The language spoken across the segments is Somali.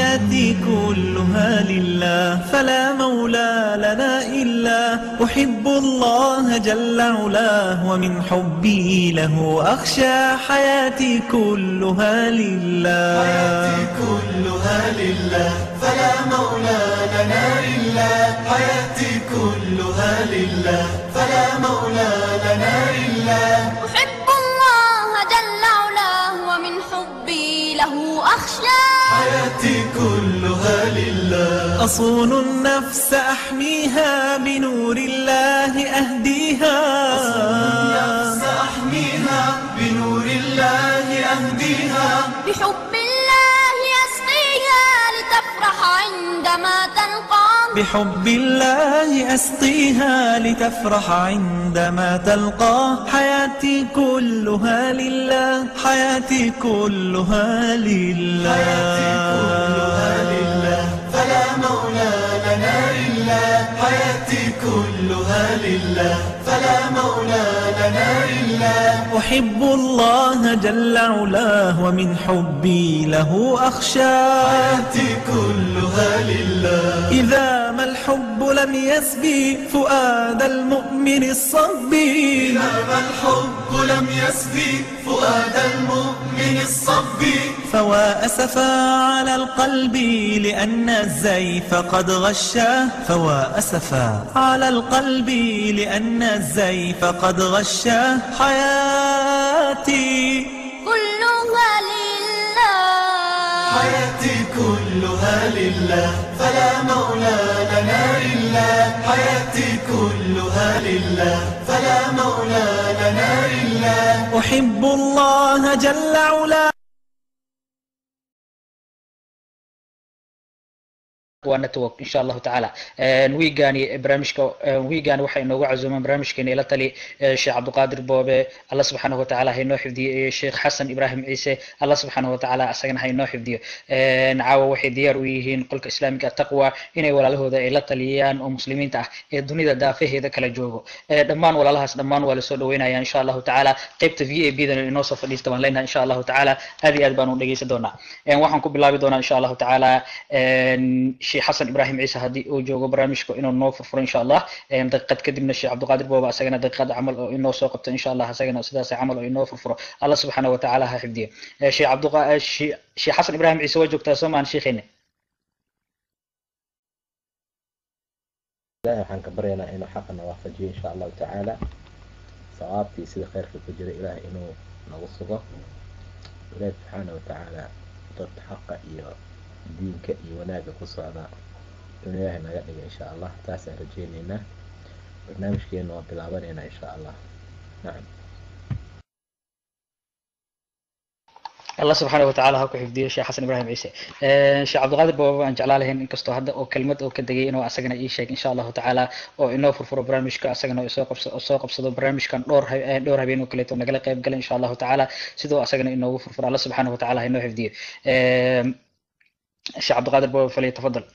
حياتي كلها لله، فلا مولى لنا إلا. أحب الله جل علاه، ومن حبي له أخشى. حياتي كلها لله، حياتي كلها لله، فلا مولى لنا إلا. حياتي كلها لله، فلا مولى لنا إلا. أحب الله جل علاه، ومن حبي له أخشى. حياتي كلها لله. أصون النفس أحميها، بنور الله أهديها. أصون النفس أحميها، بنور الله أهديها. بحب الله أسقيها، لتفرح عندما تلقاه. بحب الله أسقيها، لتفرح عندما تلقاه. حياتي كلها لله، حياتي كلها لله، حياتي كلها لله، فلا مولى لنا إلا. حياتي كلها لله، فلا مولى لنا إلا. أحب الله جل علاه، ومن حبي له أخشى. حياتي كلها لله. إذا ما الحب لم يسبي فؤاد المؤمن الصبي، إذا ما الحب لم يسبي فؤاد المؤمن الصبي، فوا أسفا على القلب لأن الزيف قد غشاه. فوا أسفا على القلب لأن الزيف قد غشاه. حياتي كلها لله، حياتي كلها لله، فلا مولى لنا إلا. حياتي كلها لله، فلا مولى لنا إلا. أحب الله جل علاه. Waa network insha Allahu tacaala. Wiigani barnaamijka, wiigani waxay inoogu casuumeen barnaamijkeena ila tali Sheekh Cabdiqaadir Boobe, Allah subxaanahu watacaala ha inoo xifdiyo, iyo Sheekh Xasan Ibraahim Ciise, Allah subxaanahu watacaala asagana ha inoo xifdiyo. Caawa waxay diyaar u yihiin qolka Islaamiga Taqwa inay walaalahooda ay la taliyaan oo muslimiinta ah ee dunida daafaheeda kala joogo. Dhammaan walaalahaas dhammaan waa lasoo dhaweynaya insha Allahu tacaala. Qaybta VIP dana inoo soo fadhiista baan leenahay insha Allahu tacaala. Aad iyo aad baan u dhegeysan doonaa. Waxaan ku bilaabi doonaa insha Allahu tacaala Sheekh Xasan Ibraahim Ciise haddii uu joogo barnaamijka inuu noo furfuro insha Allah daqiiqad kadibna, Sheekh Cabdiqaadir Booba asagana daqiiqad camal oo inoo soo qabto insha Allah, asagana sidaas camal oo inoo furfuro. Allah subxaanahu watacaala ha xifdiyo. Sheekh Cabdiqa, Sheekh Xasan Ibraahim Ciise, waa joogtaa soo maan sheekheena? Ilahay waxaan ka baryaynaa inuu xaqana waafajiyo insha Allahu tacaala, sawaabtii sida khayrka ku jira Ilahay inuu nagu sugo. Ilahi subxaana watacaala dad xaqa iyo diinka iyo wanaagga ku socda inuu Ilaahay naga dhigo insha Allah, taasaan rajeyneynaa. Barnaamijkeena waa bilaabaneynaa insha Allah. Nacam. Allah subxaana watacaala ha ku xifdiyo Sheekh Xasan Ibraahim Ciise. Sheekh Cabdiqaadir Booba aan jeclaa lahayn, inkastoo hadda oo kelmad oo ka degay, inuu asagana ii sheeg insha Allahu tacaala oo inoo furfuro barnaamijka, asagana oo soo qabso oo soo qabsado barnaamijkan dhowr habeen oo kaleeto nagala qayb gala insha Allahu tacaala, sidoo asagana inoogu furfuro. Allah subxaana watacaala ha inoo xifdiyo. Sheekh Cabdiqaadir Booba, falyatafadal.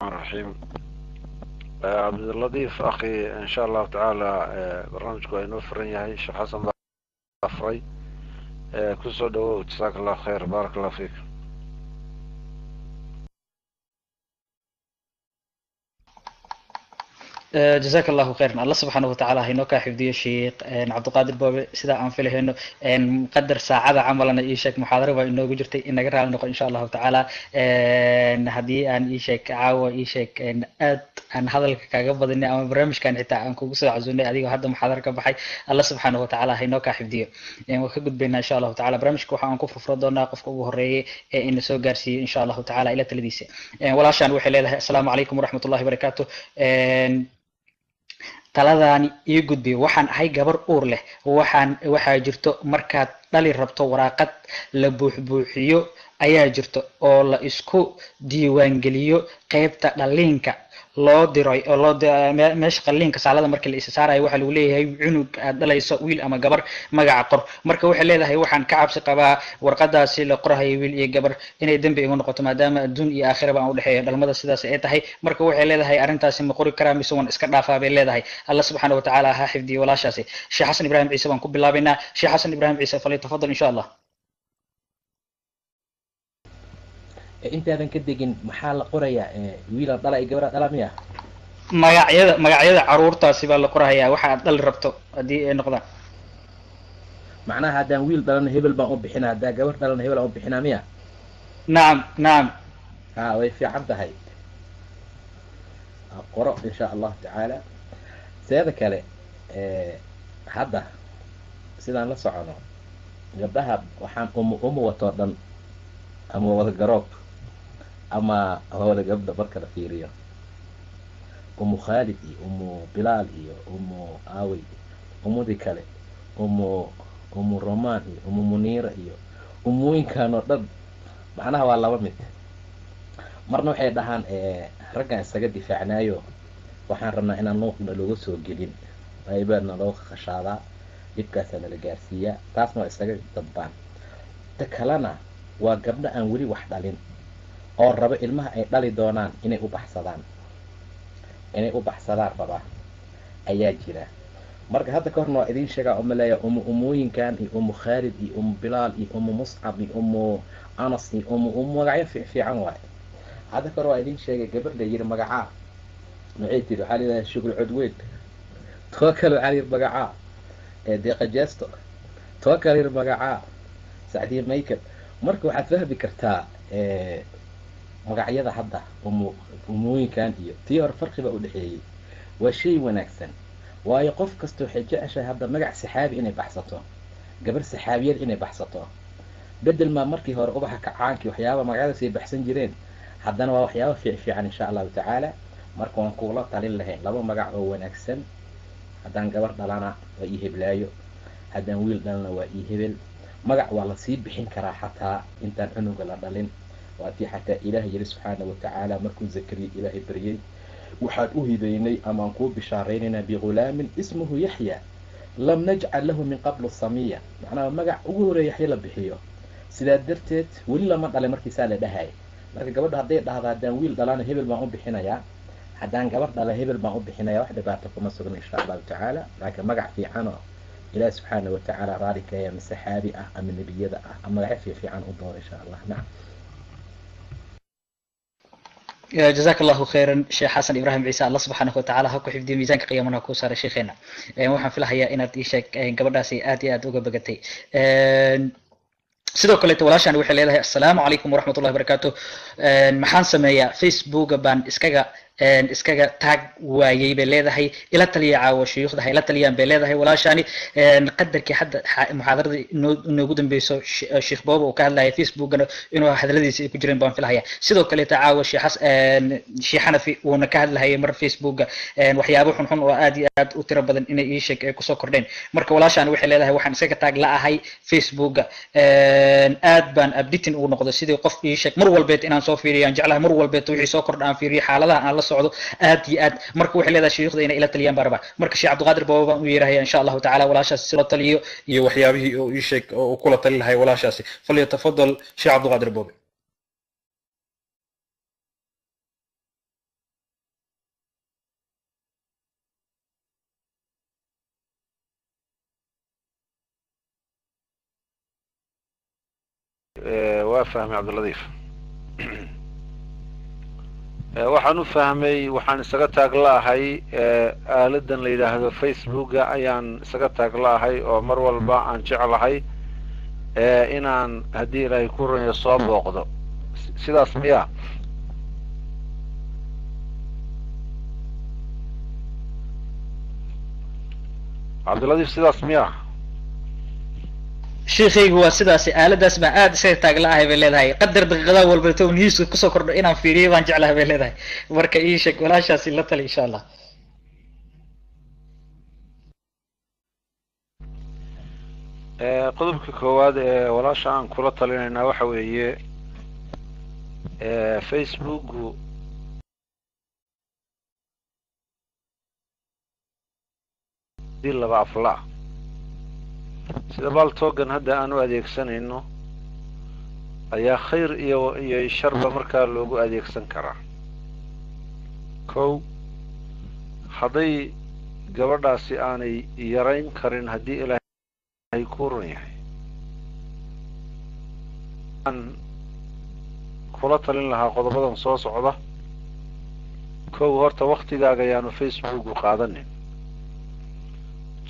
الرحيم. عبد اللطيف أخي، إن شاء الله تعالى برنامجku waa inoo furan yahay. Sheekh Xasan baa furay, kusoo dhawow. Jazaak Allah khayr, baarak Allah fiik. Jazaak Allahu khayran. Allah subxaanahu watacaala ha inoo kaa xifdiyo Sheekh Cabdiqaadir Boobe. Sida aan filahayno qadar saacada camalana ii sheeg muxaadaro baa inoogu jirtay, inaga raali noqo insha Allahu tacaala haddii aan ii sheeg caawa ii sheeg aad aan hadalka kaaga badinay ama barnaamijkan xitaa aan kugu soo casuunay adigoo hadda muxaadaro ka baxay. Allah subxaanahu watacaala ha inoo kaa xifdiyo. Waan ka gudbaynaa insha Allahu tacaala barnaamijka. Waxa aan ku furfuro doonaa qofka ugu horeeyay ee ina soo gaarsiiyey insha Allahu tacaala ila taladiisa. Walaashaan waxay leedahay: Assalaamu calaykum waraxmatullahi wabarakaatu, taladaani ii gudbiyo. Waxaan ahay gabar uur leh. Waxaan waxaa jirto markaad dhali rabto waraaqad la buuxbuuxiyo ayaa jirto oo la isku diiwaangeliyo qaybta dhaliinka loo diray oo loo meesha qalliinka saalada marka la isa saarayo waxaa lagu leeyahay cunug aad dhalayso wiil ama gabar magaca qor. Marka waxay leedahay waxaan ka cabsi qabaa warqadaasi la qorahayo wiil iyo gabar inay dembi igu noqoto maadaama adduun iyo aakhiraba aan u dhexeeyo dhalmada sidaas ay tahay. Marka waxay leedahay arrintaasi ma qori karaa mise waan iska dhaafaa bay leedahay. Allah subxaana watacaala ha xifdiyo walaashaasi. Sheekh Xasan Ibraahim Ciise baan ku bilaabaynaa. Sheekh Xasan Ibraahim Ciise, falyatafadal insha Allah. Intaadan ka degin, maxaa la qorayaa? Wiilaan dhala iyo gabadha dhala miya? Magacyada caruurtaasi baa la qorahayaa, waxa aad dhali rabto haddii ay noqdaan. Macnaha haddaan wiil dhalana hebel baan u bixinaa, haddaan gabar dhalana hebel aan u bixinaa miya? Nacam, nacam. Ha, way fiican tahay, qoro insha allahu tacaala. Seeda kale, hadda sidaan la socono gabdhaha waxaan umu watoo dhan ama wada garoob ama wada gabdha marka la fiiriyo, Umu Khaalid iyo Umu Bilaal iyo Umu Aawey, umudii kale, Umu Romaan iyo Umu Muniira iyo umooyinkan oo dhan, macnaha waa laba mid. Marna waxay dhahaan raggaan isaga difaacnaayo, waxaan rabnaa inaan nuuqna looga soo gelin, aybaadna looga khashaadaa, dhibkaasaa nala gaarsiiyaa, taasna waa isaga dadbaan. Ta kalena waa gabdho aan weli wax dhalin oo raba ilmaha ay dhali doonaan inay u baxsadaan, inay u baxsadaan rabaa ayaa jira. Marka hadda ka horna waa idiin sheegaa, umaleeya umu umooyinkan iyo Umu Khaalid iyo Umu Bilaal iyo Umu Muscab iyo Umu Anas iyo umu magacyo fiican waay. Hadda ka hor waa idiin sheegay gabar la yiri magacaa, maxay tiri? Waxaa la yidhaha Shukri Codweyn. Too kale waxaa la yiri magacaa Deeqa Jeesto. Too kale yiri magacaa Sacdiye Michael. Marka waxaad fahmi kartaa magacyada hadda umu umooyinkan iyo tii hore farqi baa udhexeeyey. Waa shay wanaagsan, waayo qof kasta waxay jeceshahay hadda magac saxaabi inay baxsato, gabar saxaabiyad inay baxsato, bedel maa markii hore ubaxa kacaankii waxyaaba magacyadaas ay baxsan jireen. Haddana waa waxyaaba fiican insha allahu tacaala. Marka waan kugula talin lahayn laba magac oo wanaagsan. Haddaan gabar dhalana waa ii heblaayo, haddaan wiil dhalana waa ii hebel. Magac waa lasii bixin karaa xataa intaan cunuga la dhalin. Waa tii xataa Ilaahay yiri subxaana wa tacaala markuu Zakariya Ilaahay baryey, waxaan u hibaynay amaan kuu bishaaraynaynaa bighulaamin ismuhu Yaxya lam najcal lahu min qablu samiya. Macnaha magac ugu horeeya Yaxya la bixiyo. Sidaa darteed weli lama dhalay markiisaa la dhahay. Marka gabadha hadday dhahda haddaan wiil dhalana hebel baan u bixinayaa, haddaan gabar dhala hebel baan u bixinayaa, wax dhibaato kuma sugna insha allahu tacaala. Laakiin magac fiicanoo Ilaah subxaana wa tacaala raali ka yahay ama saxaabi ah ama nebiyada ah ama magacyo fiican u dooro insha Allah. Nacam. Jazaak allahu khayran, Sheekh Xasan Ibraahim Ciise. Allah subxaanahu watacaala ha ku xifdiyo, miisaanka qiyaamana ha kuu saara sheekheena. Waxaan filahayaa inaad ii sheeg gabadhaasi aad iyo aad uga bogatay. Sidoo kaleeto walaashaan waxay leedahay assalaamu calaykum waraxmatullahi wabarakaatu. Maxaan sameeyaa? Facebooka baan iskaga taag waayey bay leedahay. Ila taliya caawo, shuyuukhda ha ila taliyaan bay leedahay walaashaani. Qadarkii hadda muxaadaradii inoogu dambeyso Sheekh Booba uu ka hadlaya Facebookana inuu hadaladiisa ay ku jireen baan filahaya. Sidoo kaleeta caawa Sheekh Xanafi wuuna ka hadlahayay mar Facebooka waxyaabo xunxun oo aad iyo aad u tiro badan inay ii sheeg ay kusoo kordheen. Marka walaashaani waxay leedahay waxaan iskaga taag la'ahay Facebooka, aad baan updating ugu noqdo sidii qof ii sheeg mar walbeed inaan soo fiiriyo aan jeclahay, mar walbeed wixii soo kordha aan fiiriyo, xaaladaha aan la socdo aad iyo aad. Marka waxay leedahay shuyuukhda inay ila taliyaan baan rabaa. Marka Sheekh Cabdiqaadir Booba baan u yeerahaya insha allahu tacaala walaashaasi si loo taliyo iyo waxyaabihii oo ii sheeg oo uu kula tali lahay walaashaasi. Falyatafadal Sheekh Cabdiqaadir Boobe. Waa fahmay Cabdiladiif. Waxaan u fahmay waxaan isaga taag la'ahay aaladan la yidhaahdo Facebooka ayaan isaga taag la'ahay, oo mar walba aan jeclahay inaan haddii Ilaahay ku runyo soo booqdo. Sidaas miya? Cabdiladiif, sidaas miya? Sheekhaygu waa sidaasi, aaladaas baan aad isaga taag la'ahay bay leedahay. Qadar daqiiqadaha walba to newska kusoo kordho inaan fiiriyo baan jeclahay bay leedahay. Marka ii sheeg walaashaasi la tali insha Allah. Qodobka koowaad ee walaasha aan kula talinaynaa waxa weeye Facebooku laba afla sida Paltalk-gan hadda aan u adeegsanayno ayaa khayr iyo sharba markaa loogu adeegsan karaa. Kow, hadday gabadhaasi aanay yarayn karin, haddii Ilaahay ku run yahay, aan kula talin lahaa qodobadan soo socda. Kow, horta waktigaaga yaanu Facebooku qaadanin.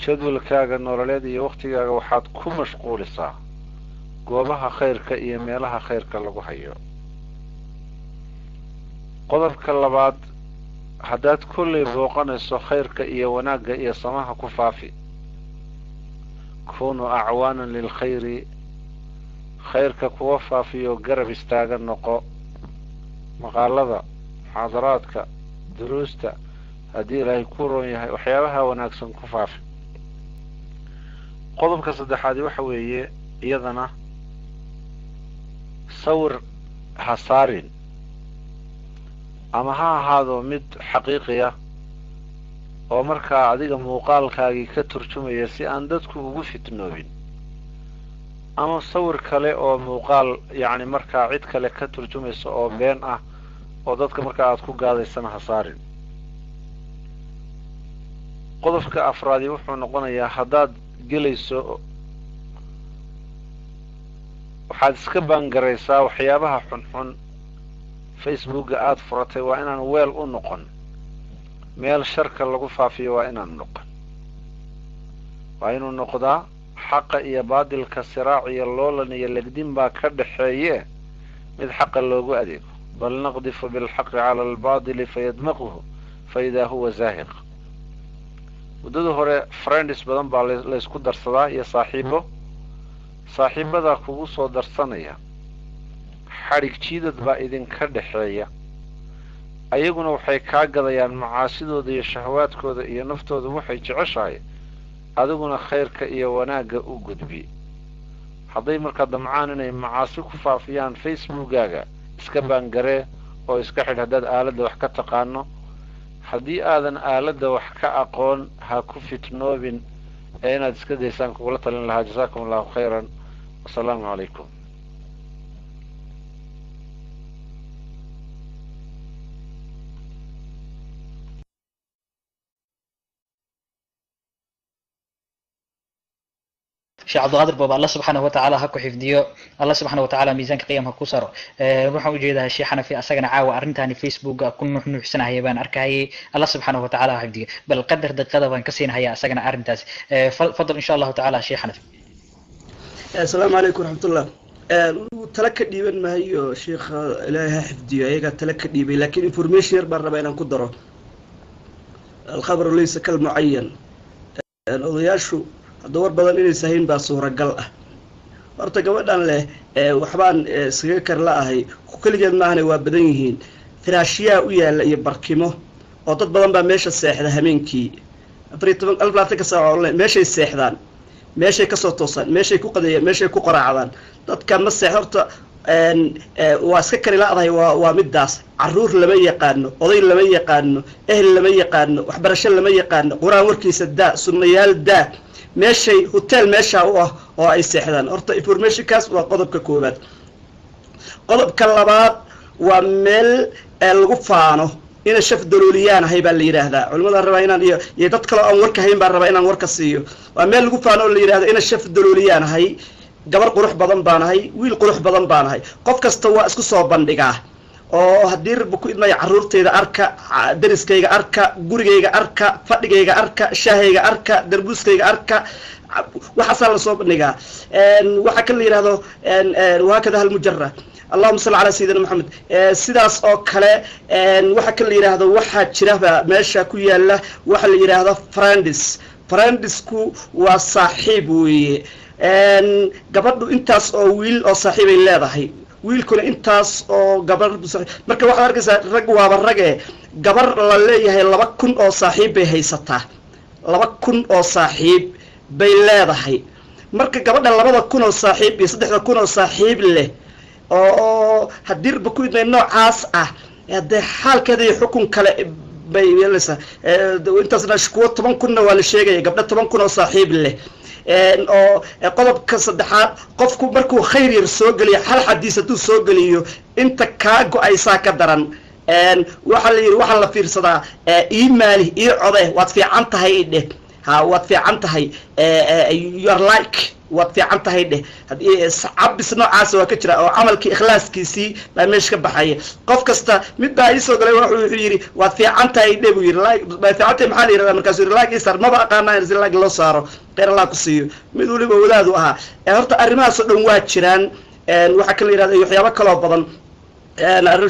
Jadwalkaaga nololeed iyo waktigaaga waxaad ku mashquulisaa goobaha khayrka iyo meelaha khayrka lagu hayo. Qodobka labaad, haddaad kollay booqanayso, khayrka iyo wanaagga iyo samaha ku faafi. Kunuu acwaanan lilkhayri, khayrka kuwa faafiyo garab istaaga noqo. Maqaalada, muxaadaraadka, duruusta, haddii Ilaahay ku roon yahay, waxyaabaha wanaagsan ku faafi. Qodobka saddexaadi waxa weeye, iyadana sawir ha saarin, ama ha ahaado mid xaqiiqiya oo markaa adiga muuqaalkaagii ka turjumaya si aan dadku ugu fitnoobin, ama sawir kale oo muuqaal yacni markaa cid kale ka turjumaysa oo been ah oo dadka markaa aada ku gaadaysana ha saarin. Qodobka afraadi wuxuu noqonayaa, haddaad gelayso, waxaad iska baangaraysaa waxyaabaha xunxun. Facebooka aada furatay waa inaan weel u noqon meel sharka lagu faafiyo, waa inaan noqon, waa inuu noqdaa xaqa iyo baadilka siraac iyo loolan iyo legdin baa ka dhaxeeye mid xaqa loogu adeego. Bal naqdifu bilxaqi cala albaadili fayadmaquhu faidaa huwa zaahiq. Muddada hore friends badan baa laysku darsadaa iyo saaxiibo. Saaxiibadaa kugu soo darsanaya, xadhig jiidad baa idinka dhexeeya, ayaguna waxay kaa gadayaan macaasidooda iyo shahawaadkooda iyo naftooda waxay jeceshahay. Adiguna khayrka iyo wanaagga u gudbi. Hadday markaa damcaan inay macaasi ku faafiyaan Facebookaaga, iska baangaree oo iska xidh haddaad aaladda wax ka taqaano. Haddii aadan aaladda wax ka aqoon, ha ku fitnoobin ee inaad iska daysaan kugula talin lahaa. Jasaakum Allahu khayran, wasalaamu calaykum. Sheekh Cabdiqaadir Booba, Allah subxaanahu watacaala ha ku xifdiyo, Allah subxaana watacaala miisaanka qiyamka ku saro. Waxaan ujeedaa Sheekh Xanafi, asagana caawa arrintani Facebooka ku nuuxnuuxsanahaya baan arkahayay. Allah subxaanahu watacaala ha xifdiyo. Bal qadar daqiiqada baan ka siinhayaa asagana arrintaas. Fadal, insha Allahu tacaala, Sheekh Xanafi. Asalaamu calaykum waraxmatullah. Tala ka dhiiban maayo, sheikha Ilaahay ha xifdiyo, ayagaa tala ka dhiibay, laakiin information yar baan rabaa inaan ku daro. Alkhabaru laysa kalmucayan. Odayaashu hadda war badan inaysa hayn baa suuragal ah. Horta gabadhan leh waxbaan iskaga kar la ahay, keligeed maahane, waa badan yihiin. Firaashyaha u yaalla iyo barkimo oo dad badan baa meesha seexda hameenkii, 14, 24-ka saac online meeshay seexdaan, meeshay kasoo toosaan, meeshay ku qadeeyaan, meeshay ku qoraacdaan. Dadka ma seex. Horta waa iska kari la-dahay. Waa midaas: caruur lama yaqaano, oday lama yaqaano, ehel lama yaqaano, waxbarasho lama yaqaano, Qur-aan warkiisa daa, sunnayaal daa. Meeshay hotel meeshaa u ah oo ay seexdaan. Horta informationkaas waa qodobka koowaad. Qodobka labaad, waa meel lagu faano. Ina shaf dalooliyaan ahay baa la yidhaahdaa. Culimadaan rabaa inaan iyo dad kaloo aan warka hayn baan rabaa inaan warka siiyo. Waa meel lagu faano oo la yidhahdo ina shaf dalooliyaan ahay, gabar qurux badan baan ahay, wiil qurux badan baan ahay. Qof kasta waa isku soo bandhigaa oo haddii Rabbi ku idmaya, carruurtayda arka, dariskayga arka, gurigayga arka, fadhigayga arka, shaahayga arka, darbuuskayga arka, waxaasaa lasoo bandhigaa. Waxaa kan la yidhahdo wahaakada halmujara. Allahuma salli calaa sayidina Maxamed. Sidaas oo kale waxa kan la yidhaahdo, waxaa jiraba meesha ku yaala waxa la yidhaahdo friends. Friendsku waa saaxiib weeye. Gabadhu intaas oo wiil oo saaxiibay leedahay, wiilkuna intaas oo gabar. Marka waxaad arkaysaa rag waaba rage, gabar la leeyahay 2000 oo saaxiib bay haysataa, 2000 oo saaxiib bay leedahay. Marka gabadha 2000 oo saaxiib iyo 3000 oo saaxiib leh oo oo haddii raba ku idmay noocaas ah dee xaalkeeda iyo xukun kale bay yeelaysaa. Intaasna kuwo 10,000-na waa la sheegaya, gabdho 10,000 oo saaxiib leh. Oo qodobka saddexaad, qofku markuu khayr yar soo geliyo, hal xadiis hadduu soo geliyo, inta kaa go-aysaa ka daran. Waxaa la yidhi waxaa la fiirsadaa ii maali, ii code, waad fiican tahay dheh, ha waad fiican tahay, you are like waad fiican tahay dheh. Cabis noocaas waa ka jira oo camalkii ikhlaaskiisii baa meesha ka baxaya. Qof kasta mid baa iisoo galay, wuxuu yidhi waad fiican tahay dheh buu yidhi, like waad fiican tahay maxaa la yidhahdaa? Markaasuu yidhi like ii saar, maba aqaana in si like loo saaro, khayr Allah ku siiyo. Mid weliba wadaadu ahaa. Horta arrimahaas oo dhan waa jiraan. Waxaa kala yidhahda waxyaabo kaloo badan.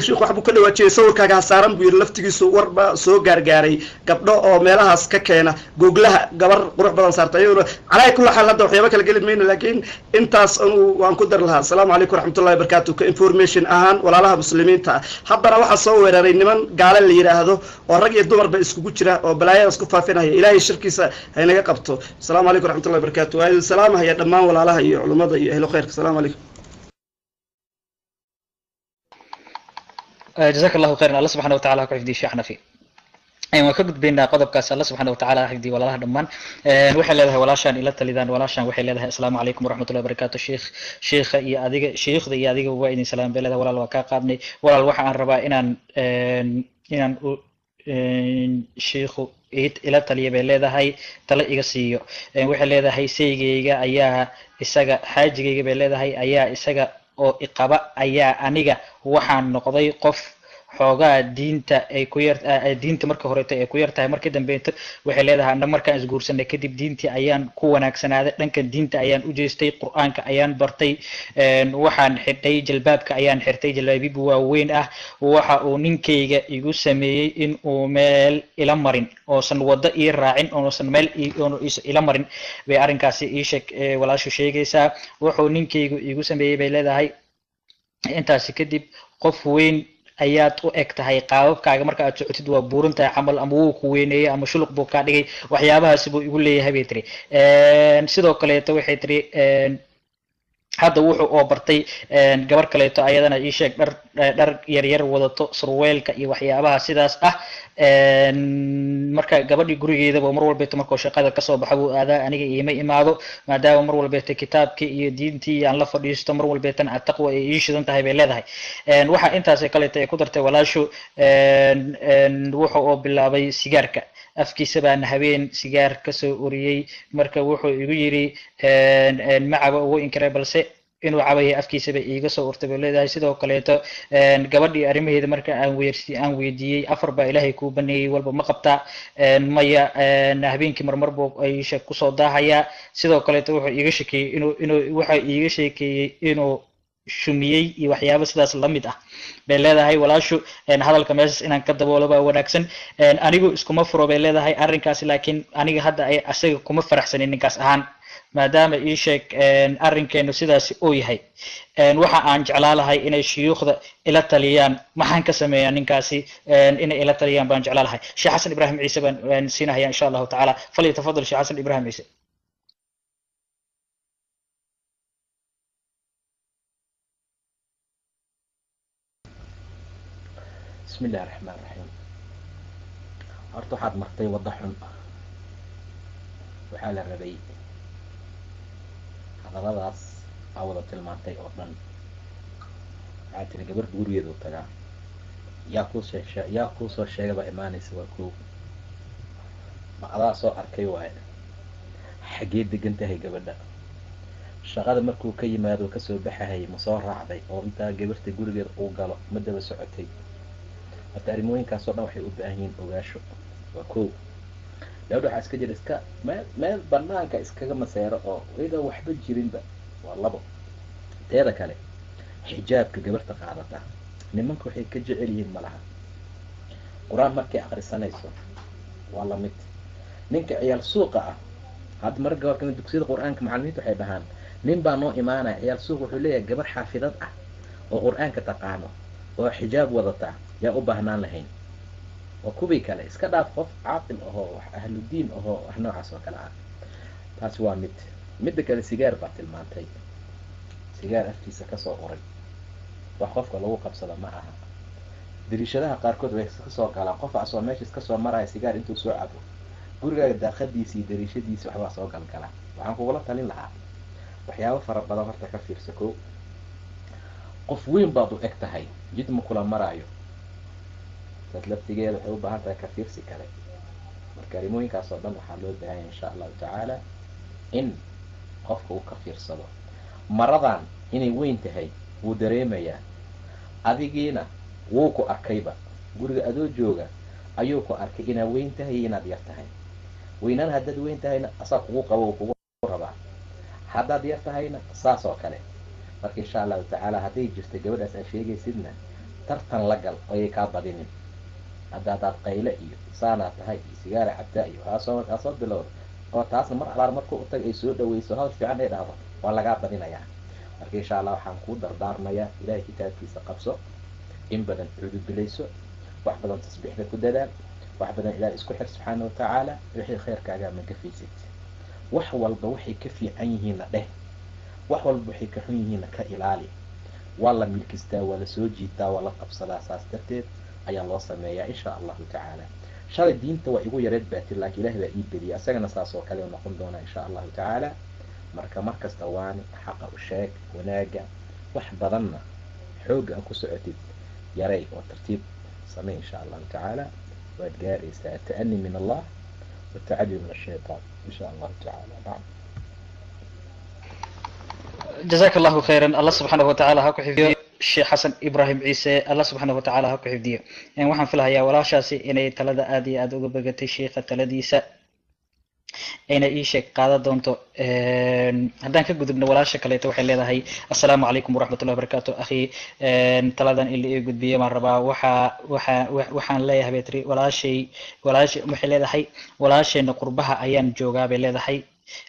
Sheikh waxbuu ka dhawaajiyay, sawirkaaga ha saaran buu yidhi, laftigiisu warba soo gaargaaray gabdho oo meelahaas ka keena googlaha gabar qurux badan saarta iyaduna. Calaa kulli xaal hadda waxyaaba kala geli mayno, laakiin intaas anu waan ku dari lahaa. Asalaamu calaykum waraxmatullahi wabarakaatu. Ka information ahaan walaalaha muslimiinta ah, haddana waxaa soo weeraray niman gaale la yidhaahdo oo rag iyo dumarba iskugu jira oo balaayadaas ku faafinaya. Ilaahay shirkiisa haynaga qabto. Asalaamu calaykum waraxmatullahi wabarakatu. Waa idin salaamahaya dhammaan walaalaha iyo culummada iyo ahlu khayrka. Asalaamu calaykum. Jazaak Allahu khayran, Alla subxana watacala ha ku xifdiyo Sheekh Xanafi. Waan ka gudbaynaa qodobkaas. Alla subxana watacaala ha xifdiyo walaalaha dhammaan. Waxay leedahay walaashaan ila talidaan, walaashaan waxay leedahay asalaamu calaykum waraxmatullahi wabarakaatu sheikh, sheikha iyo adiga, sheikhda iyo adiga waa idin salaam bay leedahay. Walaal waa kaa qaadnay. Walaal waxa aan rabaa inaan u sheikhu ila taliya bay leedahay, talo iga siiyo. Waxay leedahay saygeyga ayaa isaga, xaajigayga bay leedahay, ayaa isaga oo iqaba ayaa aniga waxaan noqday qof xoogaa diinta ay ku yar, diinta marka horeeto ay ku yar tahay, markii dambeeto waxay leedahay anna markaan isguursanay kadib diintii ayaan ku wanaagsanaaday, dhanka diinta ayaan u jeestay, qur-aanka ayaan bartay, waxaan xidhay jalbaabka ayaan xirtay, jalbaabibu waaweyn ah. Waxa uu ninkayga igu sameeyey in uu meel ila marin oosan waddo ii raacin oosan meel ila marin bay arrinkaasi ii sheeg walaashu sheegaysaa. Wuxuu ninkaygu igu sameeyey bay leedahay intaasi kadib, qof weyn ayaad u eg tahay, qaababkaaga marka aad socotid waa buuran tahay camal, ama wuu ku weyneeyey ama shuluq buu kaa dhigay, waxyaabahaasi buu igu leeyahay bay tiri. Sidoo kaleeto waxay tiri hadda wuxuu oo bartay gabar kaleeto ayadana ii sheeg dhar yar yar wadato, surweelka iyo waxyaabaha sidaas ah. Marka gabadhii gurigeedaba mar walbeeto markuu shaqada kasoo baxa buu aadaa, aniga iima imaado, maadaama mar walbeeto kitaabkii iyo diintii aan la fadhiisto, mar walbeetana attaqwa ay ii shidan tahay bay leedahay. Waxa intaas kaleeto ay ku dartay walaashu, wuxuu oo bilaabay sigaarka, afkiisa baana habeen sigaar kasoo uriyey. Marka wuxuu igu yiri ma cabo, ugu inkiray, balse inuu cabayo afkiisaba iiga soo urtay bay leedahay. Sidoo kaleeto gabadhii arrimaheeda marka aan weydiiyey, 4 baa ilaahay kuu baneeyey, walba ma qabtaa? Maya, habeenkii marmar buu aisha kusoo daahayaa. Sidoo kaleeto wuxuu iiga sheekeeyey inuu waxa iiga sheekeeyey inuu shumiyey iyo waxyaabo sidaas la mid ah bay leedahay walaashu. Hadalka meeshaas inaan ka daboolo baa wanaagsan. Anigu iskuma furo bay leedahay arrinkaasi, laakiin aniga hadda ay asaga kuma faraxsanin ninkaas ahaan, maadaama ii sheeg arrinkeenu sidaasi uu yahay. Waxa aan jeclaa lahay inay shuyuukhda ila taliyaan, maxaan ka sameeyaa ninkaasi, inay ila taliyaan baan jeclaa lahay. Sheekh Xasan Ibraahim Ciise baan siinahaya insha Allahu tacaala. Falyatafadal Sheekh Xasan Ibraahim Ciise. Bismi illahi raxmaan raxiim. Horta waxaad martay waddo xun. Waxaa la rabay hadalladaas aa wada tilmaantay oo dhan. Waxaa tiri gabar gurigeedu tagaa, yaa kuusoo yaa kuusoo sheega baa imaanaysa. Waa kow, ma adaa soo arkay? Waaye xaggee degan tahay gabadha? Shaqada markuu ka yimaado kasoo baxahayay ma soo raacday oo intaa gabarta gurigeeda uu galo ma daba socotay? Horta arrimooyinkaas oo dhan waxay u baahan yihiin ogaasho. Waa kow. Gabadha waxaa iska jira iska meel meel banaanka iskaga maseero oo iyadoo waxba jirinba. Waa labo. Teeda kale, xijaabka gabarta qaadata nimanka waxay ka jecel yihiin malaha. Qur-aan markay akhrisanayso waa lamid. Ninka ciyaal suuqa ah hadda marka gabar kamid dugsiyada qur-aanka macalimiinta waxay dhahaan nin baa noo imaanaya ciyaal suuq, wuxuu leeyahay gabar xaafidad ah oo qur-aanka taqaano oo xijaab wadata yaa u baahnaan lahayn. Waa kuwii kale iska dhaaf, qof caaqil ahoo wax ahludiin ahoo wax noocaas oo kale ah. Taasi waa mid. Midda kale, sigaar baa tilmaantay, sigaar afkiisa kasoo uray. Wax qofka lagu qabsado ma aha. Dariishadaha qaarkood way iska soo galaan, qof asoo meesha iska soo maraya sigaar intuu soo cabo gurigaaga daaqadiisi iyo dariishadiisi waxbaa soo galgala. Waxaan kugula talin lahaa waxyaabo fara badan horta ka fiirsa. Kow, qof weyn baad u eg tahay, jid ma kula maraayo, saas laftigeeda waxay u baahan tahay ka fiirsi kale. Marka arrimooyinkaas oo dhan waxaa loo baahanya insha allahu tacaala in qofka uu ka fiirsado. Maradan inay weyn tahay wuu dareemayaa, adigiina wuu ku arkayba, guriga adoo jooga ayuu ku arkay inaad weyn tahay iyo inaad yar tahay. Weynaan haddaad weyn tahayna asaa kugu qabo uu kugu rabaa, haddaad yar tahayna saas oo kale. Marka insha allahu tacaala hadday jirto gabadhaas aad sheegaysidna, tartan la gal oyay kaa badinin. Haddaadaad qayle iyo saanaa tahay iyo sigaara cabtaa iyo waxaa soo bilowda oo taasna mar alaar markuu u tag ay soo dhaweyso hadal fiican ay dhahdo, waa lagaa badinayaa. Marka insha allah waxaan kuu dardaarmayaa, ilaahay kitaabkiisa qabso, in badan cudubilayso, wax badan tasbiixda ku dadaal, wax badan ilahay isku xir subxaana watacaala. Wixii khayrkaagaa ma gafaysid, wax walba waxay ka fiican yihiinna dheh, wax walba waxay ka xun yihiinna ka ilaali. Waa la milkistaa, waa la soo jiitaa, waa la qabsadaa, saas darteed ayaa loo sameeyaa insha allahu tacaala. Shalay diinta waa igu yareed baatir, laakiin ilaah baa ii bediyay, asagana saas oo kale noqon doonaa insha allahu tacaala. Marka markasta waani, xaqa u sheeg, wanaaga wax badanna xoogga aan ku socotid yaray oo tartiib samey insha allahu tacaala, waad gaaraysaa. Ata'ani min allah watacadi min ashaytaan insha allahu tacaala. Nacam. Jazaaka allahu khayran, Allah subxaanahu watacaala ha ku xifdiyo. Sheekh Xasan Ibraahim Ciise, Allah subxaanahu watacaala ha ku xifdiyo. Waxaan filahayaa walaashaasi inay talada aad iyo aad uga bogatay sheikha taladiisa, ayna ii sheeg qaadan doonto. Haddaan ka gudubno walaasha kaleeto, waxay leedahay: assalaamu calaykum waraxmatullahi wabarakaatu akhi, taladan in la ii gudbiyo baan rabaa. Waxa waxa waxaan leeyahay bay tiri walaashay, walaashay waxay leedahay walaashayna qurbaha ayaan joogaa bay leedahay,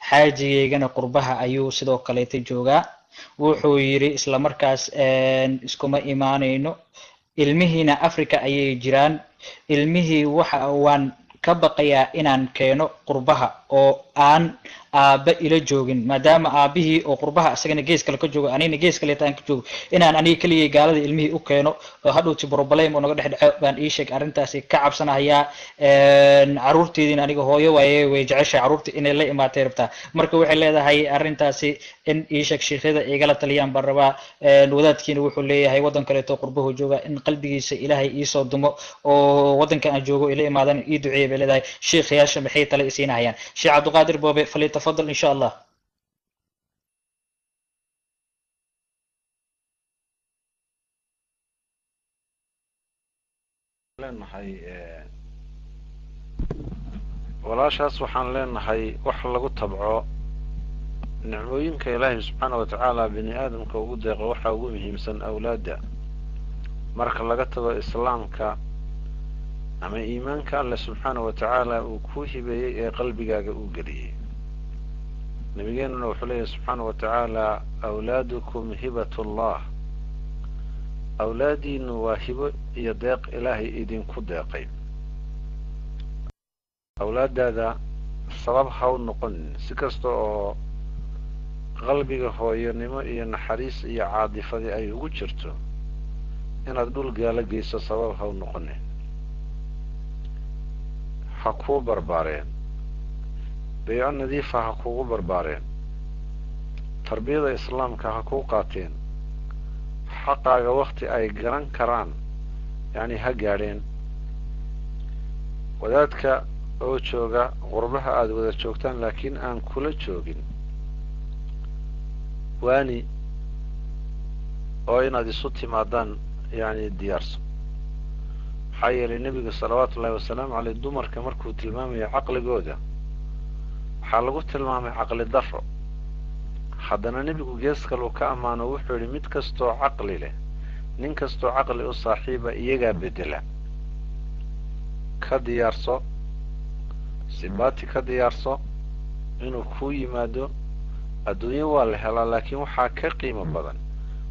xaajigeygana qurbaha ayuu sidoo kaleeto joogaa. Wuxuu yiri isla markaas iskuma imaanayno, ilmihiina Africa ayay jiraan. Ilmihii waxa waan ka baqayaa inaan keeno qurbaha oo aan aabba ila joogin, maadaama aabbihii oo qurbaha isagana gees kale ka joogo, anigna gees kaleeta aan ka joogo, inaan aniga keligay gaalada ilmihii u keeno oo hadhowti problem oo naga dhex dhexo baan ii sheeg arrintaasi ka cabsanahayaa. Caruurteediina aniga hooyo waaye, way jeceshahay caruurta inay la imaatay rabtaa. Marka waxay leedahay arrintaasi in ii sheeg sheekhyada igala taliyaan baan rabaa. Wadaadkiina wuxuu leeyahay waddan kaleeto qurbahu jooga, in qalbigiisa ilaahay iisoo dumo oo waddanka aan joogo ila imaadan ii duceeya bay leedahay. Sheekhayaasha maxay tale isiinahayaan? Sheekh Cabdiqaadir Boobe, falyatafadal insha allah. Leenahay walaashaas, waxaan leenahay wax lagu tabco nicmooyinka ilaahay subxaana watacaala bini aadamka ugu deeqo waxaa ugu muhiimsan awlaadda, marka laga tago islaamka ama iimaanka Alle subxaana wa tacaala uu ku hibeeyey ee qalbigaaga uu geliyey. Nabigeenuna wuxuu leeyahy subxaana wa tacaala: awlaadukum hibat ullah, awlaadiinu waa hibo iyo deeq ilaahay idinku deeqay. Awlaadaada sabab ha u noqonin, si kasta oo qalbiga hooyonimo iyo naxariis iyo caadifadii ay ugu jirto inaad dhul gaalo geyso, sabab ha u noqonin. Ha kuu barbaareen, bayco nadiifa ha kugu barbaareen, tarbiyada islaamka ha kuu qaateen, xaqaaga wakti ay garan karaan yacni ha gaadheen. Wadaadka oo jooga qurbaha aada wada joogtaan laakiin aan kula joogin, waani oo inaad isu timaadaan yacni diyaarso. Maxaa yeelay nebigu salawaatu ullahi wasalaamu caleyh dumarka markuu tilmaamayo caqligooda waxaa lagu tilmaamay caqli darro, haddana nebigu gees kaluu ka ammaano, wuxuu yihi mid kastoo caqli leh, nin kastoo caqli u saaxiiba iyagaa bedela. Ka diyaarso sibaati, ka diyaarso inuu kuu yimaado. Adduunyo waa la helaa, laakiin waxaa ka qiimo badan,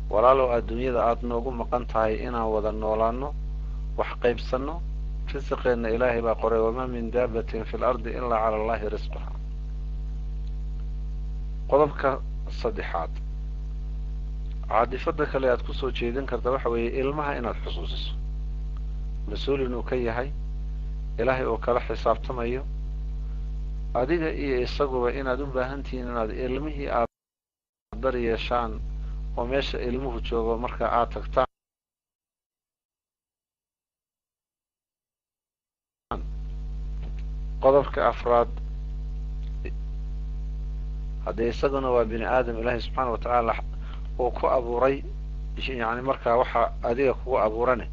walaalow, adduunyada aada noogu maqan tahay inaan wada noolaano, wax qaybsanno. Risiqeenna ilaahay baa qoray: wamaa min daabatin fi lardi ilaa cala allahi risquha. Qodobka saddexaad, Caadifada kale aad kusoo jeedin karta waxa weeye ilmaha inaad xusuusiso mas-uul inuu ka yahay, ilaahay uu kala xisaabtamayo, adiga iyo isaguba inaad u baahan tihiin inaad ilmihii aad dar yeeshaan oo meesha ilmuhu joogo marka aad tagtaan. Qodobka afraad, haddee isaguna waa bini aadam ilaahay subxaana wa tacaala uu ku abuuray, yani markaa waxa adiga kugu abuurane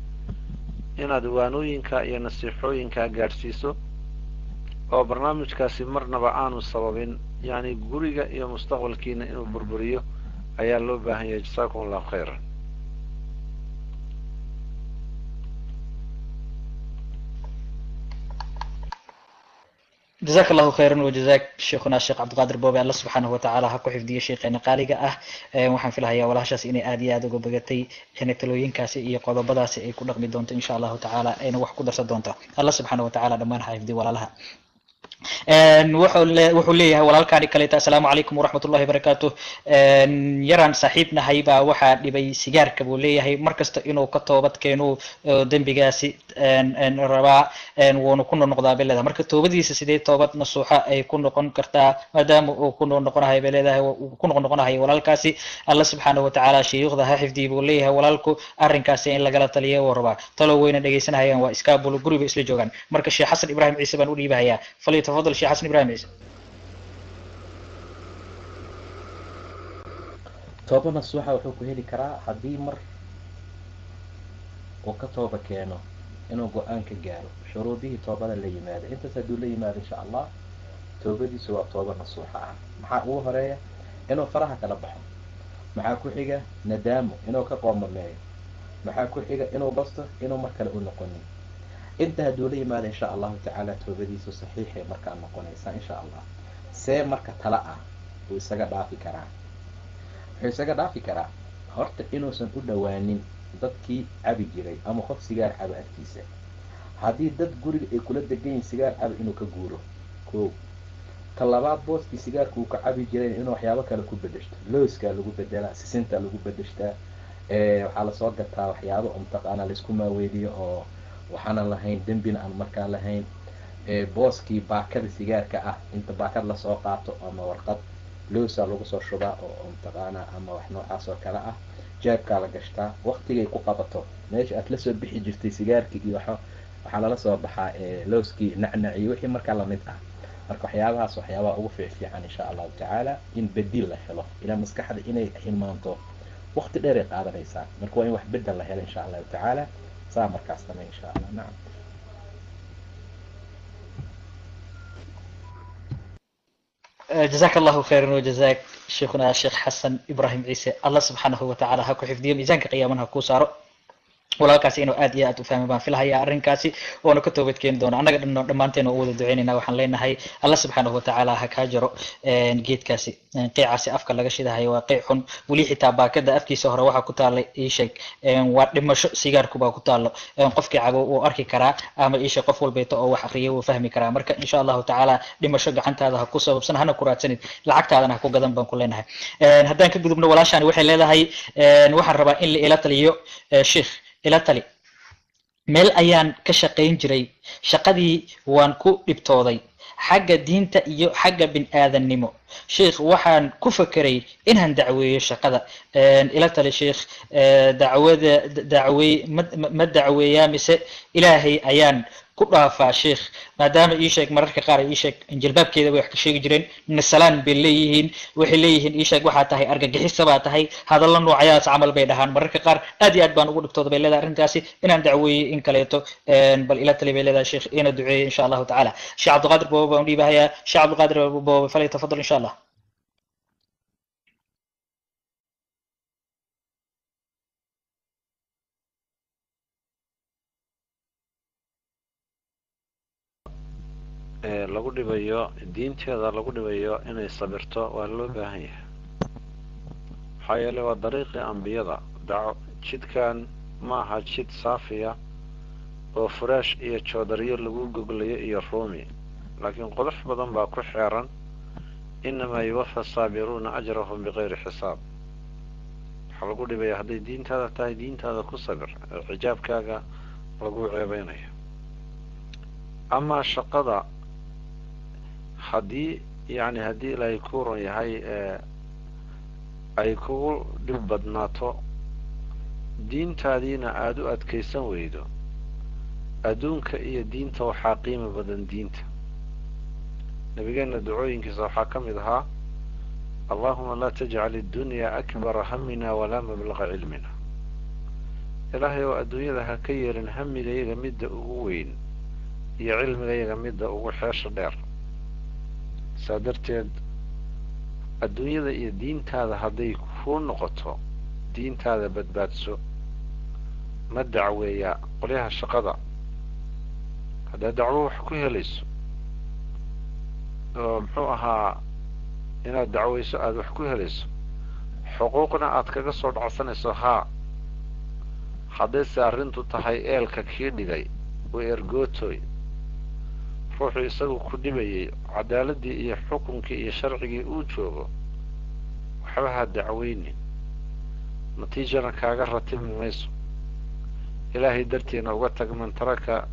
inaad waanooyinka iyo nasiixooyinkaa gaadhsiiso oo barnaamijkaasi marnaba aanu sababin yani guriga iyo mustaqbalkiina inuu burburiyo ayaa loo baahan yahay. Jasaakum allahu khayran. Jazaak allahu khayran wajazaak sheikhuna Sheekh Cabdiqaadir Boobe, Alla subxaanahu watacaala ha ku xifdiyo sheekheena qaaliga ah. Waxaan filahayaa walaashaas inay aad iyo aad uga bogatay inay talooyinkaasi iyo qodobadaasi ay ku dhaqmi doonto insha allahu tacaala, ayna wax ku darsan doonto. Alla subxaanahu watacaala dhammaan ha xifdiyo walaalaha. Wuxuu leeyahay walaalkaani kaleeta, assalaamu calaykum waraxmatullahi wabarakaatuh. Yaraan saaxiib nahay baa waxaa dhibay sigaarka buu leeyahay, markasta inuu ka toobad keeno dembigaasi rabaa, wuuna ku noqnoqdaa bay leedahay. Marka toobadiisa sidee toobad nasuuxa ay ku noqon kartaa maadaama uu ku noqnoqonahay bay leedahay, uu ku noqnoqonahay walaalkaasi? Alla subxaanahu watacaala shuyuukhda ha xifdiyi buu leeyahay walaalku, arrinkaasi in lagala taliya uu rabaa. Talo weyna dhegaysanahayaan, waa iskaabulo, guriba isla joogaan. Marka Sheekh Xasan Ibraahim Ciise baan u dhiibahayaa, falyatafadal Sheekh Xasan Ibraahim Ciise. Tooba nasuuxa wuxuu ku heli karaa haddii mar uu ka tooba keeno inuu go-aan ka gaaro shuruudihii toobada la yimaado. Intaas hadduu la yimaado insha allah toobadiisu waa tooba nasuuxa ah. Maxaa ugu horeeya? Inuu faraha kala baxo. Maxaa ku xiga? Nadaamo, inuu ka qoomameeyo. Maxaa ku xiga? Inuu basto, inuu mar kale u noqonin. Inta hadduu la yimaado insha allahu tacaala toobadiisu saxiixay markaa noqonaysaa insha allah. See marka tala ah wuu isaga dhaafi karaa? Wuxuu isaga dhaafi karaa horta inuusan u dhowaanin dadkii cabi jiray ama qof sigaar caba agtiisa. Haddii dad guriga ay kula degan yihin sigaar caba, inuu ka guuro. Ko ta labaad, booskii sigaarka uu ka cabi jiray inuu waxyaabo kale ku bedeshto. Looskaa lagu bedelaa, sisintaa lagu bedeshtaa, waxaa lasoo gataa waxyaabo oo mataqaanaa laisku maaweeliyo oo waxaanan lahayn dembina aan markaa lahayn. Booskii baakada sigaarka ah inta baakad lasoo qaato ama warqad loosaa lagu soo shubaa oo mataqaanaa ama wax noocaas oo kale ah, jeebkaa la gashtaa. Waqtigay ku qabato meesha aad lasoo bixi jirtay sigaarkii iyo waxaa lala soo baxaa looskii, nacnac iyo wixii markaa lamid ah. Marka waxyaabahaas waxyaabaha ugu fiicfiican insha allahu tacaala in bediil la helo. Ilaa maskaxda inay hilmaanto waqti dheeray qaadanaysaa, marka waa in wax bedel la helo insha allahu tacaala. Saa markaas samey insha allah. Nacam. Jazaak allahu khayran wajazaak sheikhuna Sheekh Xasan Ibraahim Ciise, Allah subxaanahu watacaala ha ku xifdiyo, miisaanka qiyaamana ha kuu saaro. Walaalkaasi inuu aad iyo aad u fahmay baan filahayaa arrinkaasi, oona ka toobad keeni doono. Annaga dhan dhammaanteen oo u wada duceynayna, waxaan leenahay Alla subxaanahu watacaala ha kaa jaro geedkaasi, qiicaasi afka laga shidahayo waa qiic xun. Weli xitaa baakada afkiisa hore waxaa ku taallay ii sheeg waa dhimasho sigaarku baa ku taallo. Qofkii cabo wuu arki karaa, ama ii sheeg qof walbeeto oo wax akriya wuu fahmi karaa. Marka insha allahu tacaala dhimasho gacantaada ha ku sababsan, hana ku raadsanid, lacagtaadana ha ku gadan baan ku leenahay. Haddaan ka gudubno, walaashaani waxay leedahay, waxaan rabaa in la ila taliyo sheikh, ila tali. Meel ayaan ka shaqayn jiray, shaqadii waan ku dhibtooday xagga diinta iyo xagga bin aadannimo. Sheikh, waxaan ku fekeray inaan dacweeyo shaqada, ila tali sheikh. Dacwada dacwey ma dacweeyaa mise ilaahay ayaan ku dhaafaa sheikh? Maadaama ii sheeg mararka qaar ii sheeg jilbaabkeeda bay wax ka sheegi jireen, nasalaan bay leeyihiin, waxay leeyihiin ii sheeg waxaa tahay argagixisa baa tahay, hadallo noocayaas camal bay dhahaan mararka qaar. Aad iyo aad baan ugu dhibtooda bay leedahay arrintaasi, inaan dacweeyey in kaleeto bal ila tali bay leedahay sheikh, ina duceeyey insha allahu tacaala. Sheekh Cabdiqaadir Boobe baan u dhiibahayaa. Sheekh Cabdiqaadir Boobe, falyatafadal insha allah. Lagu dhibayo diinteeda lagu dhibayo inay sabirto waa loo baahan yahay, maxaa yeelay waa dariiqii ambiyada. Daco jidkan ma aha jid saafiya oo furaash iyo joodariyo lagu goglayo iyo ruumi, laakiin qodox badan baa ku xeeran. Inamaa yuwafa asaabiruuna ajrahum bikayri xisaab. Waxaa lagu dhibaya hadday diintaada tahay, diintaada ku sabir, xijaabkaaga lagu ceebeynayo. Amaa shaqada, haddii yani haddii Ilaahay ku ron yahay ay kugu dhib badnaato, diintaadiina aada u adkaysan weydo, adduunka iyo diinta waxaa qiimo badan diinta. Nabigeena ducooyinkiisa waxaa ka mid ahaa: "Allahuma laa tajcal iddunyaa akbara hamina walaa mablaqa cilmina." Ilaahay oo adduunyada ha ka yeelin hamigayaga midda ugu weyn iyo cilmigayaga midda ugu xeesha dheer. Saa darteed, adduunyada iyo diintaada hadday kuu noqoto, diintaada badbaadso. Ma dacweeyaa qolyaha shaqada? Haddaad dacwo wax ku helayso, oo muxuu ahaa, inaad dacweyso aada wax ku helayso, xuquuqna aad kaga soo dhacsanayso, haa. Haddayse arrintu tahay eelka kii dhigay oo ergootoy ruuxuu isagu ku dhibayay, cadaaladii iyo xukunkii iyo sharcigii uu joogo, waxba ha dacweynin, natiijana kaaga ratibmi mayso. Ilaahay dartiina uga tag. Man taraka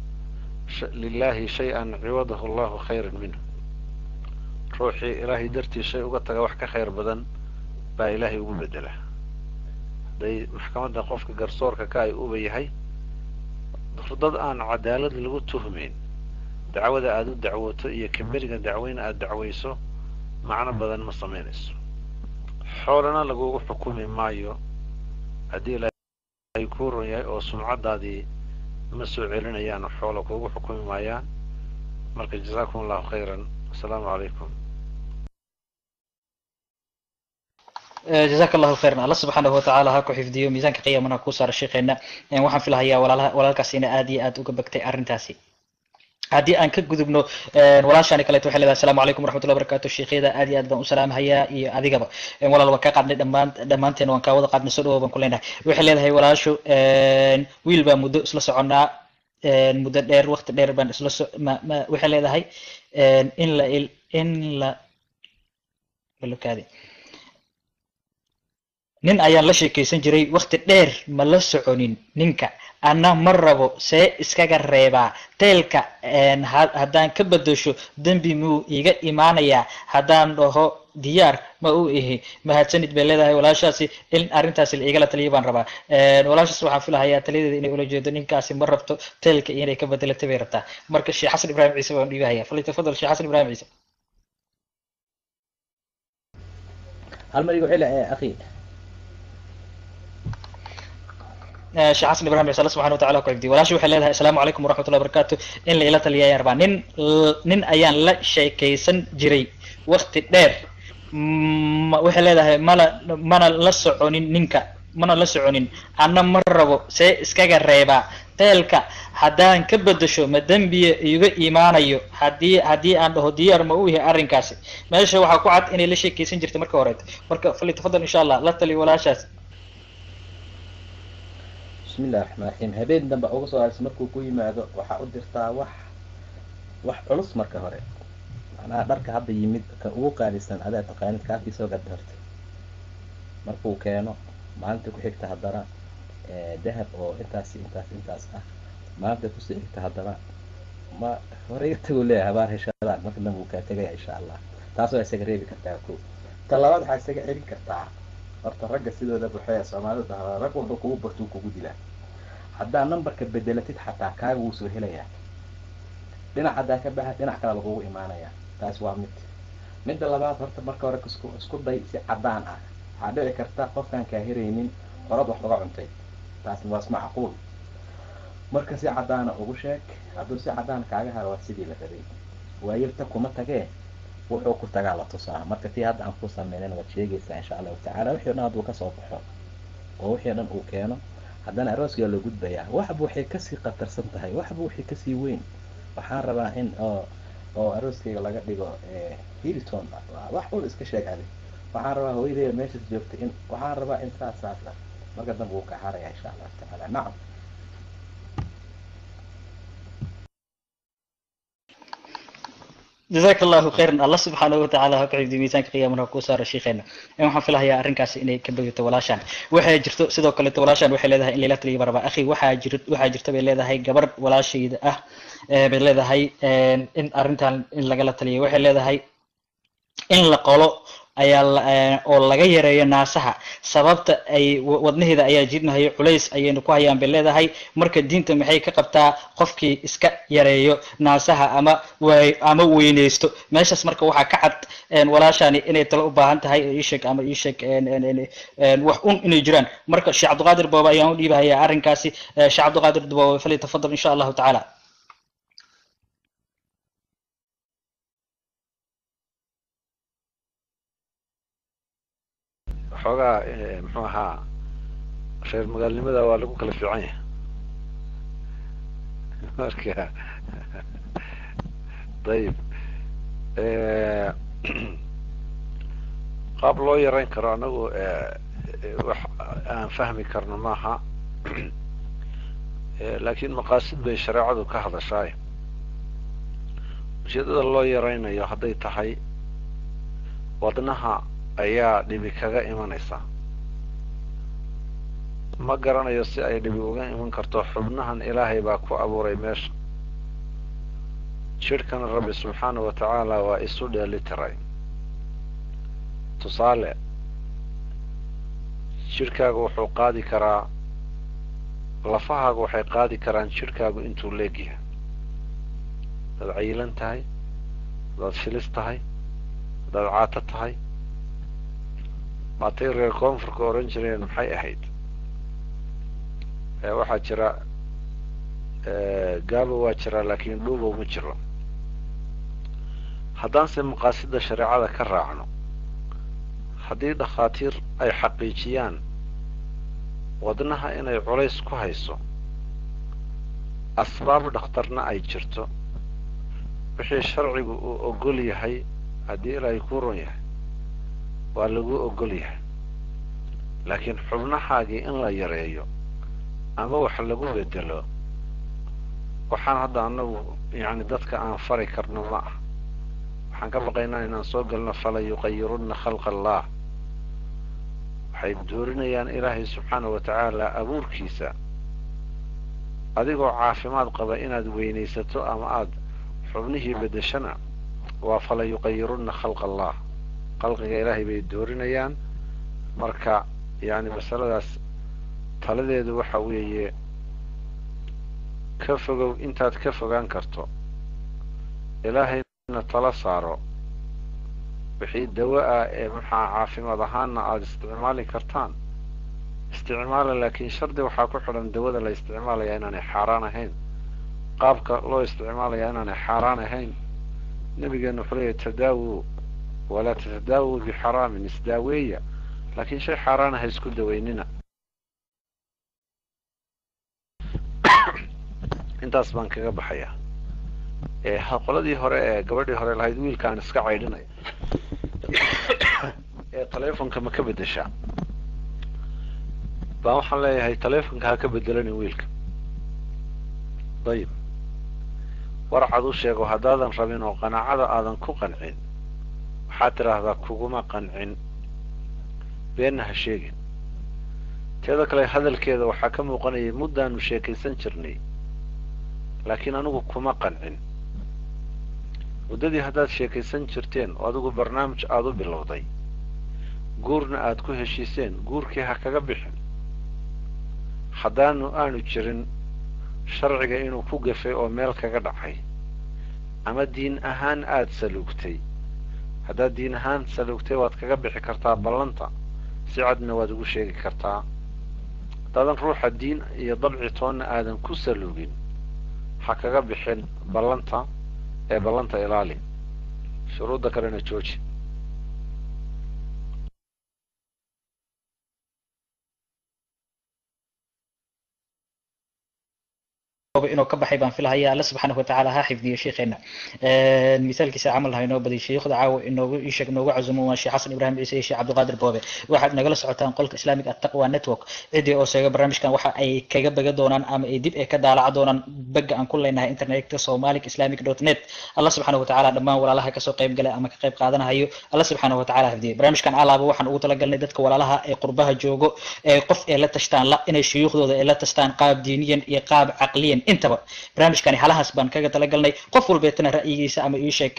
lilaahi shay-an ciwadahu Allahu khayran minhu. Ruuxii Ilaahay dartii shay uga taga, wax ka khayr badan baa Ilaahay ugu bedela. Hadday maxkamadda qofka garsoorka ka ay uba yahay dad aan cadaalad lagu tuhmayn, dacwada aada u dacwooto iyo kamberiga dacweyne aada dacweyso macno badan ma samaynayso, xoolana lagugu xukumi maayo haddii Ilaahay kuu ron yahay, oo sumcaddaadii ma soo celinayaan, xoola kuugu xukumi maayaan. Marka jazaakum Allahu khayran, asalaamu calaykum. Jazaak Allahu khayran, Alla subxaanahu watacaala ha ku xifdiyo, miisaanka qiyaamana ku saara sheekheena. Waxaan filahayaa walaalaha walaalkaas ina aad iyo aad uga bagtay arrintaasi. Haddii aan ka gudubno walaashaani kaleeto, waxay leedahay: "Asalaamu calaykum waraxmatullahi wabarakatu, sheekhyada aad iyo aad baan u salaamhayaa iyo adigaba." Walaal, waan kaa qaadnay, dhammaan dhammaanteen waan kaa wada qaadnay, soo dhawow baan ku leenahay. Waxay leedahay walaashu: "Wiil baa muddo isla soconnaa, muddo dheer, waqti dheer baan isla so ma ma waxay leedahay in la in la balkaadi nin ayaan la sheekaysan jiray waqti dheer, ma la soconin ninka, anna ma rabo, see iskaga reebaa teelka? Haddaan ka bedesho dembi muu iiga imaanayaa haddaan dhaho diyaar ma u ihi? Mahadsanid," bay leedahay walaashaasi. "In arrintaasi la igala taliyo baan rabaa." Walaashaas waxaan filahayaa taladeeda inay ula jeedo ninkaasi ma rabto, teelka inay ka bedelatay bay rabtaa. Marka Sheekh Xasan Ibraahim Ciise baan dhiibahaya. Falyatafadal Sheekh Xasan Ibraahim Ciise. Hal mar igu celi, akhi. Sheekh Xasan Ibrahim Ciise, Alla subxana watacala ku xifdiyo. Walaasha waxay leedahay: "Asalaamu calaykum waraxmatullahi wabarakatu, in la ila taliya ayaan rabaa. Nin ayaan la sheekaysan jiray waqti dheer," waxay leedahay, "mala mana la soconin ninka, mana la soconin, anna ma rabo, see iskaga reebaa teelka? Haddaan ka bedesho ma dembiya iga imaanayo haddii aan dhaho diyaar ma u yahay arrinkaasi?" Meesha waxaa ku cad inay la sheekaysan jirtay marka horeeto. Marka falyatafadal insha Allah, la taliyo walaashaas. Bismi illahi raxmaan raxiim. Habeen dambe uga soo haraysa markuu ku yimaado, waxaa u dirtaa wax culus marka hore, macnaha dharka hadda yimid ka ugu qaalisan adaa taqaanid, kaafkii soo gada horta. Markuu keeno, maalinta ku xigta haddana dahab oo intaas intaas intaas ah. Maalinta kusii xigta haddana ma horey tagu leeyahay, habaar heshadaan. Marka dambe wuu kaa tegaya insha Allah. Taas waa isaga reebi kartaa. Ko ta labaad, waxaa isaga celin kartaa horta ragga sidooda waxay Soomaalida dhahdaa: "Rag wuxuu kugu bartuu kugu dilaa." Haddaa numberka bedelatid xataa kaaga wuu soo helayaa. Dhinac haddaa ka baxa, dhinac kale lagugu imaanayaa. Taas waa mid. Midda labaad, horta marka hore isku day si caddaan ah. Waxaa dhici karta qofkaan kaa heraynin horad wax uga cuntay, taasna waa ismacquul. Marka si caddaana ugu sheeg. Hadduu si caddaan kaaga haro, waa sidii la rabay. Waayelta kuma tagee, wuxuu ku tagaa la tusaa. Marka tii hadda aan ku sameynana waad sheegaysaa insha Allahu tacaala. Wixii o dhan hadduu kasoo baxo oo wixii o dhan uu keeno, haddana arooskaa loo gudbayaa. Waxba waxay kasii khatarsan tahay, waxba waxay kasii weyn. "Waxaan rabaa in oo arooskayga laga dhigo Hilton." Wax un iska sheeg adi. "Waxaan rabaa hooyadeyda meeshaas joogta in, waxaan rabaa in saas saas ah." Marka dambe wuu ka haraya insha Allahu tacaala. Nacam. Jazaak Allahu khayran. Allah subxaanahu watacaala ha ku xifdiyo, miisaanka qiyaamana ha kuu saaro sheikheena. Waxaan filahayaa arrinkaasi inay ka bogato walaashaan. Waxay jirto sidoo kaleeto, walaashaan waxay leedahay in layla taliya baraba. Akhi, waxaa jirta bay leedahay gabar walaashayda ah bay leedahay in arrintan in lagala taliyo. Waxay leedahay in la qolo ayaa oo laga yareeyo naasaha, sababta ay wadnaheeda ayaa jiidmahayo, culays ayaynu ku hayaan bay leedahay. Marka diinta maxay ka qabtaa qofkii iska yareeyo naasaha ama ama weyneysto meeshaas? Marka waxaa ka cad walaashani inay talo u baahan tahay, ii sheeg ama ii sheeg wax un inay jiraan. Marka Sheekh Cabdiqaadir Boobe ayaan u dhiibahayaa arrinkaasi. Sheekh Cabdiqaadir Boobe, falyatafadal insha Allahu tacaala. Xoogaa muxuu ahaa, reer magaalnimada waa lagu kala fiican yahay. Marka dayib, qaab loo yarayn karo anagu wax aan fahmi karno maaha, laakiin maqaasid bay shareecadu ka hadashaay. Ujeedada loo yaraynayo hadday tahay wadnaha ayaa dhibi kaga imanaysa, ma garanayo si ay dhibi uga iman karto. Xubnahan Ilaahay baa ku abuuray meesha, jidhkana Rabbi subxaana wa tacaala waa isu dheeli tiray. Tusaale, jidhkaagu wuxuu qaadi karaa, lafahaagu waxay qaadi karaan jidhkaagu intuu leegyahay. Haddaad cayilan tahay, haddaad shilis tahay, haddaad caato tahay, waatay reer koonfurka oran jireen maxay ahayd, waxaa jira gaabo waa jiraa laakiin dhuubow ma jiro. Haddaanse maqaasida shareecada ka raacno, haddii dhakhaatiir ay xaqiijiyaan wadnaha inay culays ku hayso, asbaab dhakhtarna ay jirto, wixii sharcigu uu ogol yahay, haddii Ilaahay kuu ron yahay, waa lagu ogol yahay. Laakiin xubnahaagii in la yareeyo ama wax lagu bedelo, waxaan hadda anagu yacni dadka aan fari karno ma ah. Waxaan ka baqaynaa inaan soo galno fala yuqayirunna khalqa Allah. Waxay doorinayaan Ilaahay subxaana wa tacaala abuurkiisa. Adigoo caafimaad qaba inaad weynaysato ama aada xubnihii bedeshana waa fala yuqayirunna khalqa Allah, khalqiga Ilaahay bay doorinayaan. Marka yacni masaladaas taladeedu waxa weeye ka fogow intaad ka fogaan karto, Ilaahayna tala saaro. Wixii dawo ah ee maxaa caafimaad ahaana aada isticmaali kartaan isticmaala, laakiin shardi waxaa ku xidhan dawada la isticmaalaya inaanay xaaraan ahayn, qaabka loo isticmaalaya inaanay xaaraan ahayn. Nabigeenu wuxuu leeyahy tadaawu walaa tatadaawu bixaraamin, isdaaweeya laakiin shay xaaraan ah ha isku daweynina. Intaas baan kaga baxayaa. Qoladii hore ee gabadhii hore lahayd wiilka aan iska caydhinay ee taleefonka ma ka bedeshaa, baan waxaan leeyahay taleefonka ha ka bedelanin wiilka. Dayib, warcad u sheego haddaadan rabin oo qanaacada aadan ku qancin, waxaad tidhaahdaa kuguma qancin, beenna ha sheegin. Teeda kale, hadalkeeda waxaa ka muuqanayay muddaanu sheekaysan jirnay laakiin anigu kuma qancin. Muddadii haddaad sheekaysan jirteen oo adigu barnaamij aada u bilowday, guurna aada ku heshiiseen, guurkii ha kaga bixin haddaanu aanu jirin sharciga inuu ku gafay oo meel kaga dhacay ama diin ahaan aada saluugtay. Haddaad diin ahaan saluugtay waad kaga bixi kartaa ballanta, si cadna waad ugu sheegi kartaa. Haddaadan ruuxa diin iyo dabci toonna aadan ku saluugin, ha kaga bixin ballanta ee ballanta ilaali, shuruudda kalena jooji. Boobe inuu ka baxay baan filahaya. Alla subxaanahu watacaala ha xifdiyo sheikheena, misaalkiisa camal ha inoo badiyo. Sheikhda caawa inoogu isheeg noogu casumo waa Sheekh Xasan Ibraahim Ciise iyo Sheekh Cabdiqaadir Boobe. Waxaad nagala socotaan qolka Islamic Attaqwa Network. Ciddii oo sheega barnaamijkan waxa ay kaga baga doonaan ama ay dib ay ka daalaca doonaan bagga aan ku leenahay internetka, somalic islamic.net. Alla subxaanahu watacaala dhammaan walaalaha kasoo qayb galay ama ka qayb qaadanahayo, Alla subxaanahu watacaala xifdiyo. Barnaamijkan alaaba waxaan ugu talagalnay dadka walaalaha ee qurbaha joogo ee qof ee la tashtaan la inay shuyuukhdooda ay la tashtaan qaab diiniyan iyo qaab caqliyan intaba. Barnaamijkani halahaas baan kaga talagalnay. Qof walbeetana ra'yigiisa ama ii sheeg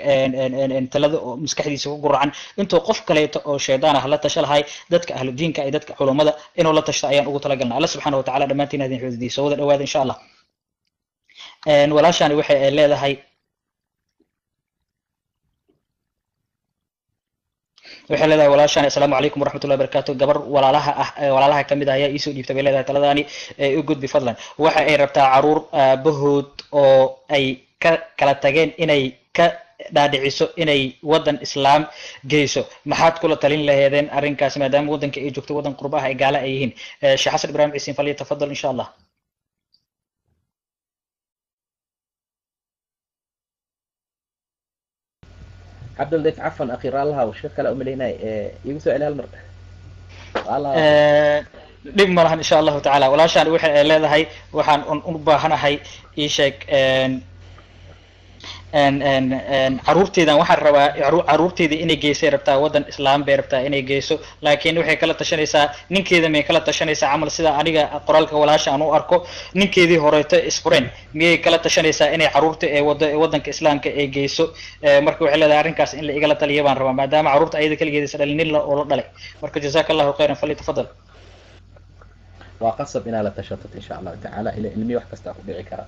talada oo maskaxdiisa ku guracan intuu qof kaleeto oo shaydaan ah la tasha lahay, dadka ahlu diinka iyo dadka culummada inuu la tashto ayaan ugu talagalnay. Alla subxaanahu watacaala dhammaantiin idin xuduudiyo. Soo wada dhawaada, insha Allah. Walaashaani waxay ay leedahay, waxay leedahay walaashaan: "Assalaamu calaykum waraxmatullahi wabarakaatu. Gabar walaalaha ah, walaalaha kamid ah ayaa iisoo dhiibtay," bay leedahay, "taladaani u gudbi fadlan. Waxa ay rabtaa caruur aabahood oo ay ka kala tageen inay ka dhaadhiciso inay waddan islaam geyso. Maxaad kula talin laheedeen arrinkaas, maadaama waddanka ay joogto waddan qurba ah ay gaala ay yihiin?" Sheekh Xasan Ibraahim Ciisiin, falyatafadal, insha Allah. Cabduldiif, cafwan akhi, raallaha, sheekh kale umalaynay, igu soo celi hal mar, raallaha. Dhib ma lahan, insha Allahu tacaala. Walaashaan waxay ay leedahay: "Waxaan u baahanahay ii sheeg caruurteydan, waxaan rabaa caruurteyda inay geysay rabtaa waddan islaam bay rabtaa inay geyso, laakiin waxay kala tashanaysaa ninkeeda. Miyay kala tashanaysaa camal, sida aniga qoraalka walaasha aan u arko, ninkeedii horeeto isfureen miyay kala tashanaysaa inay caruurta ee wado ee waddanka islaamka ay geyso? Marka waxay leedahay arrinkaas in la igala taliya baan rabaa, maadaama caruurta ayada keligeed is dhalin, nin oo la dhalay. Marka jazaaka Allahu khayran, falyatafadal." Waa qasab inaad la tashatid, insha Allahu tacaala. Ila ilmihi wax kastaa ku dhici kara,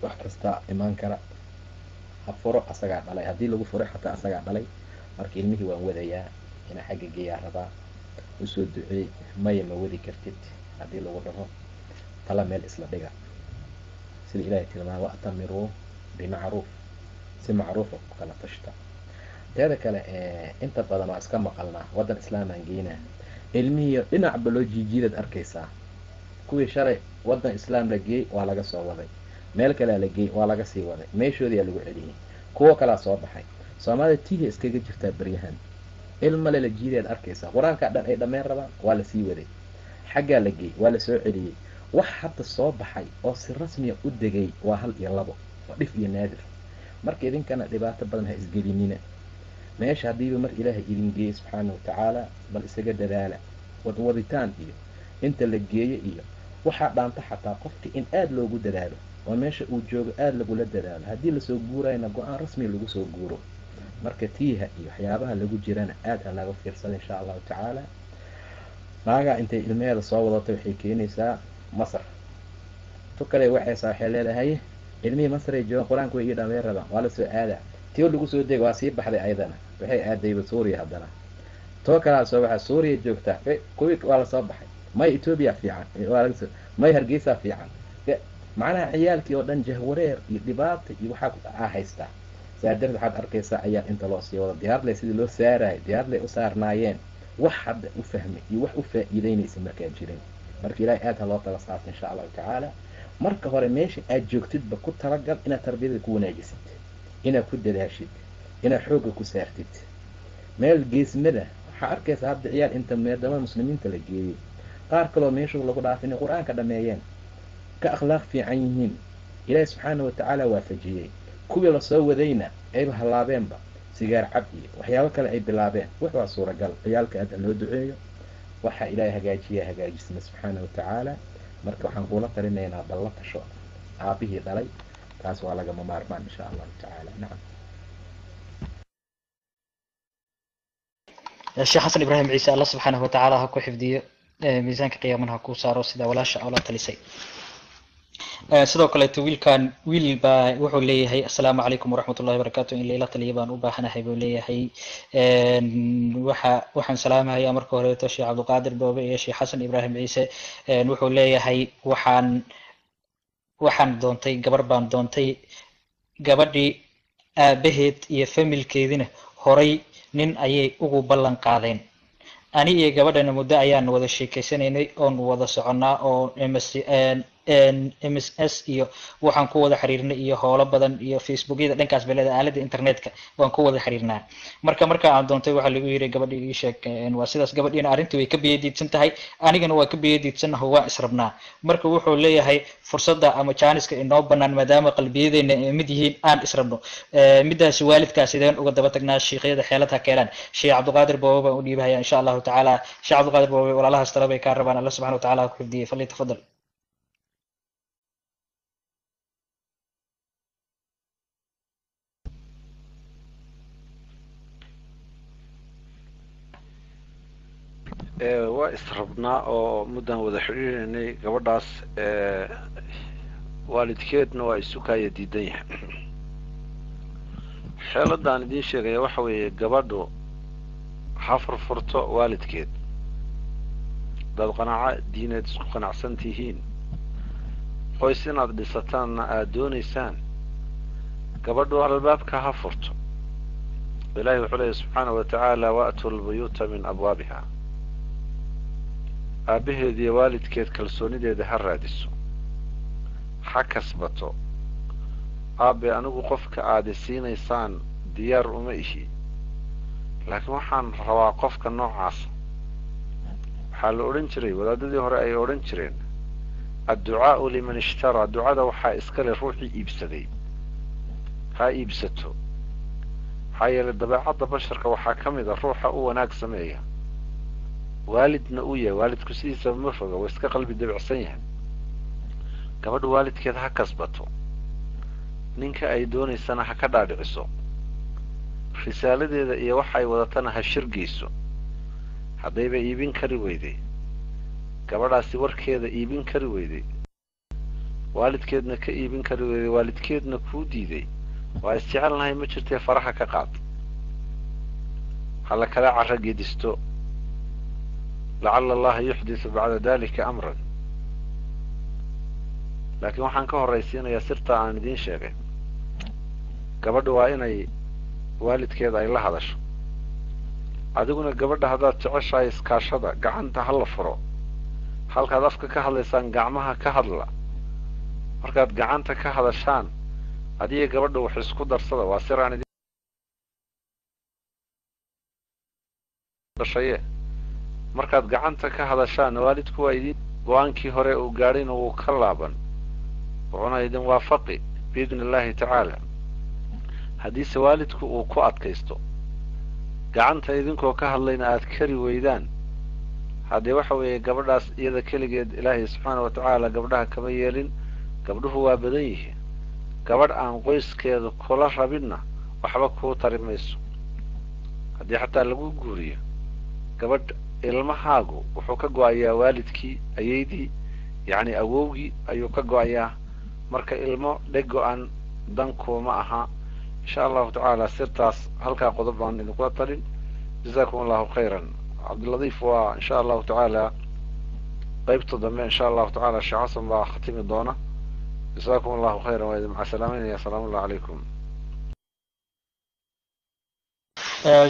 wax kasta imaan kara. Ha furo, asagaa dhalay. Haddii lagu furay xataa asagaa dhalay. Marka ilmihii waan wadayaa, inaa xagga geeyaa rabaa, usoo duceey. Maya, ma wadi kartid haddii lagu dhaho, tala meel isla dhiga, sida Ilaahay tilmaama: "Wa'tamiruu bimacruuf." Si macruufa ku kala tashta. Teeda kale, inta badan waa iska maqalnaa waddan islaamaan geynaa, ilmihii dhinacba loo jiijiidaad arkaysaa. Kuwii shalay waddan islaam la geeyey waa laga soo waday, meel kalea la geeyey, waa laga sii waday, meeshoodiyaa lagu celiyey, kuwo kalaa soo baxay. Soomaalida tiiha iskaga jirtaa beryahan, ilmale la jiidaad arkaysaa. Qur-aankaa dhan ay dhammeyn rabaan, waa lasii waday, xaggaa la geeyey, waa lasoo celiyey. Wax hadda soo baxay oo si rasmiya u degay waa hal iyo labo, waa dhif iyo naadir. Marka idinkana dhibaato badan ha isgelinina. Meesha haddiiba mar Ilaahay idin geeyey subxaana wa tacaala, bal isaga dadaala wadwaditaan iyo inta la geeye iyo waxaa dhaanta xataa qofka in aada loogu dadaalo oo meesha uu joogo aada lagula dadaalo. Haddii lasoo guurayna go-aan rasmi lagu soo guuro. Marka tiiha iyo waxyaabaha lagu jirana aada ha laga fiirsada, insha Allahu tacaala. Naagaa intay ilmaheeda soo wadatay waxay keenaysaa Masar, tu kale waxaysaa, waxay leedahay ilmihii Masaray joogaan, qur-aanka way ii dhameen rabaan, waa lasoo aadaa. Tio lagu soo dega waa sii baxday, ayadana waxay aadayba Suuriya. Haddana too kalaa soo baxa, Suuriya joogtaa. Kuwii waa lasoo baxay, may Etoobiya fiican, waa lagasoo, may Hargeysa fiican. Macnaha ciyaalkii oo dhan jahwareer iyo dhibaata iyo waxaa aa haystaa. Saa darteed waxaad arkaysaa ciyaal inta loo sii wado diyaarle, sidii loo saarayo diyaarley u saarnaayeen, wax hadda u fahmay iyo wax u faa'iideynaysa markaa jirin. Marka Ilahay aad ha loo tala saarto, insha Allahu tacaala. Marka hore meesha aad joogtidba ku talagal inaad tarbiyada ku wanaajisid, inaad ku dadaashid, inaad xoogga ku saartid. Meel geesmada waxaa arkaysa hadda ciyaal inta meedamada muslimiinta la geeyey, qaar kaloo meeshu lagu dhaafay inay qur-aanka dhameeyeen, ka akhlaaq fiican yihiin, Ilaahi subxaana wa tacaala waafajiyey. Kuwii lasoo wadayna ayba hallaabeenba, sigaar cab iyo waxyaabo kale ay bilaabeen. Wax waa suuragal. Ciyaalka aad loo duceeyo, waxaa Ilaahay hagaajiya hagaajisma subxaana wa tacaala. Marka waxaan kuula talinaynaa bal la tasho aabihii dhalay, taas waa lagama maarmaan, insha Allahu tacaala. Nacam. Sheekh Xasan Ibraahim Ciise, Alla subxaanahu watacaala ha ku xifdiyo, miisaanka qiyaamana ha kuu saaro sida walaasha oo la talisay. Sidoo kaleeto wiilkan, wiil baa wuxuu leeyahay: "Assalaamu calaykum waraxmatullahi wabarakaatu. In laila taliya baan u baahanahay," buu leeyahay. Waxaan salaamahayaa marka horeeto Sheekh Cabdiqaadir Boobe iyo Sheekh Xasan Ibraahim Ciise." Wuxuu leeyahay: Waxaan doontay gabar baan doontay. Gabadhii aabaheed iyo familkeedina horay nin ayay ugu ballan qaadeen. Ani iyo gabadhana muddo ayaan wada sheekeysanaynay oon wada soconnaa oo MSN iyo waxaan ku wada xiriirnay iyo howlo badan iyo Facebookyada dhankaas bay leedahay, aaladda internetka waan ku wada xiriirnaa. Marka aan doontay, waxaa lagu yiri gabadhii ii sheeg waa sidaas. Gabadhiina arrintii way ka biyadiidsan tahay, anigana waa ka biyadiidsanaho, waa israbnaa. Marka wuxuu leeyahay fursadda ama jaaniska inoo banaan, maadaama qalbiyadeena ay mid yihiin, aan israbno. Midaasi waalidkaa sideen uga daba tagnaa? Shiikyada xeelad ha keenaan. Sheekh Cabdiqaadir Boobe baan u dhiibahaya insha Allahu tacaala. Sheekh Cabdiqaadir Boobe, walaalahaas tala bay kaa rabaan. Alla subxana watacaala ha ku xifdiyey. Fali tafadal. Waa israbnaa oo muddaan wada xidhiirinay gabadhaas, waalidkeedna waa isukaya diidan yahay. Xeeladaan idiin sheegaya waxa weeye, gabadhu ha furfurto waalidkeed. Hadaad qanaaco diineed isku qanacsan tihiin, qoys inaad dhisataanna aada doonaysaan, gabadhu albaabka ha furto. Ilahi wuxuu leeyahy subxaana wa tacaala: "Wa'tuu lbuyuuta min abwaabiha." Aabaheed iyo waalidkeed kalsoonideeda ha raadiso, ha kasbato. "Aabe, anigu qofka aada siinaysaan diyaar uma ihi, laakiin waxaan rabaa qofka noocaasa." Waxaa la odhan jiray, wadaadadii hore ay odhan jireen: "Adducaau liman ishtaraa." Ducada waxaa iskale ruuxii iibsaday. Ha iibsato, maxaa yeelay dabeecadda basharka waxaa ka mid a ruuxa u wanaag sameeya, waalidna uu yahay, waalidku sidiisaba ma foga, waa iska qalbi dabicsan yahay. Gabadha waalidkeed ha kasbato, ninka ay doonaysana ha ka dhaadhiciso, risaaladeeda iyo waxa ay wadatana ha shirgeyso. Haddayba iibin kari weyday gabadhaasi, warkeeda iibin kari weyday, waalidkeedna ka iibin kari weyday, waalidkeedna kuu diiday, waa isjecelnahay ma jirtee, faraha ka qaad, hala kala cara gedisto. Lacala Allaha yuxdithu bacda dalika amran. Laakiin waxaan ka horraysiinayaa sirta aan idiin sheegay. Gabadha waa inay waalidkeeda ay la hadasho. Adiguna gabadha haddaad jeceshahay, iskaashada, gacanta ha la furo. Halkaad afka ka hadlaysaan, gacmaha ka hadla. Markaad gacanta ka hadashaan, adiga gabadha wax isku darsada. Waa sir aan idin dhashaye. Markaad gacanta ka hadashaan, waalidku waa idin go-aankii hore uu gaadhayna wuu ka laaban, wuxuuna idin waafaqi biidni Illaahi tacaala. Haddiise waalidku uu ku adkaysto, gacanta idinkoo ka hadlayna aada kari weydaan, haddee waxa weeye gabadhaas iyada keligeed Ilaahay subxaana wa tacaala gabdhaha kama yeelin, gabdhuhu waa badan yihiin. Gabadh aan qoyskeeda kula rabinna waxba kuu tari mayso haddii xataa lagu guuriyo. Gabadh ilmahaagu wuxuu ka go-ayaa waalidkii, ayeydii, yacni awowgii ayuu ka go-ayaa. Marka ilmo dheg go-an dankuuma aha. Insha Allahu tacaala sirtaas halkaa qodob baan idinkula talin. Jazakum Allahu khayran. Cabdilatiif waa insha Allahu tacaala qeybta dambe insha Allahu tacala Sheekh Xasan baa khatimi doona. Jazakum Allahu khayran, waa idin macasalaameynaya. Asalaamu allahu calaykum.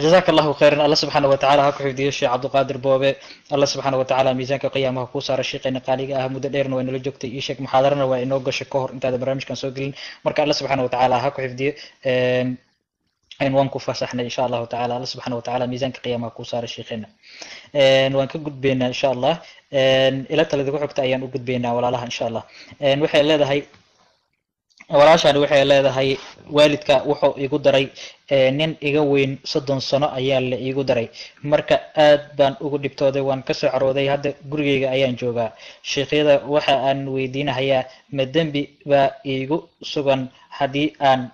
Jazaaka Allahu khayran. Alla subxaana watacaala ha ku xifdiyo, Sheekh Cabdiqaadir Boobe. Alla subxaana watacaala miisaanka qiyaamaha kuu saara. Sheeqeena qaaliga ah, muddo dheerna waa inala joogtay, ii sheeg, muxaadarana waa inoo gashay ka hor intaada barnaamijkan soo gelin. Marka Alla subxaana watacaala ha ku xifdiyo. Waan ku fasaxnay insha Allahu tacaala. Alla subxaana watacaala miisaanka qiyaamaha kuu saara, sheekeena. Waan ka gudbaynaa insha Allah. Ila talada ku xigta ayaan u gudbaynaa, walaalaha, insha Allah. Waxay leedahay walaashaani, waxay leedahay: waalidka wuxuu igu daray nin iga weyn 30 sano ayaa la iigu daray. Marka aad baan ugu dhibtooday, waan kasoo carooday, hadda gurigeyga ayaan joogaa. Sheekhyada waxa aan weydiinahayaa, ma dembi baa iigu sugan haddii aan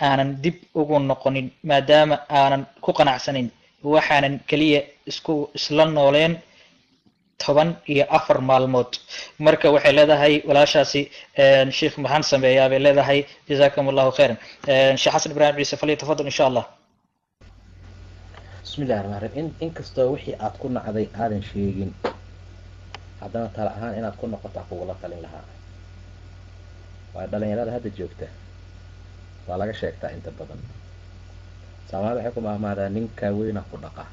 aanan dib ugu noqonin, maadaama aanan ku qanacsanayn, waxaanan keliya isku isla nooleen 14 maalmood? Marka waxay leedahay walaashaasi: sheikh, maxaan sameeyaa, bay leedahay. Jazakum Allahu khayran. Sheekh Xasan Ibrahim Ciise, falyatafadal insha Allah. Bismi Illahi raxmaan raxiim. Inkastoo wixii aad ku nacday aadan sheegin, haddana tala ahaan inaad ku noqotaa kugula talin lahaa. Waa dhalinyarada hadda joogta, waa laga sheegtaa inta badan. Soomaalida waxay ku maahmaahdaa: ninkaa weyna ku dhaqa.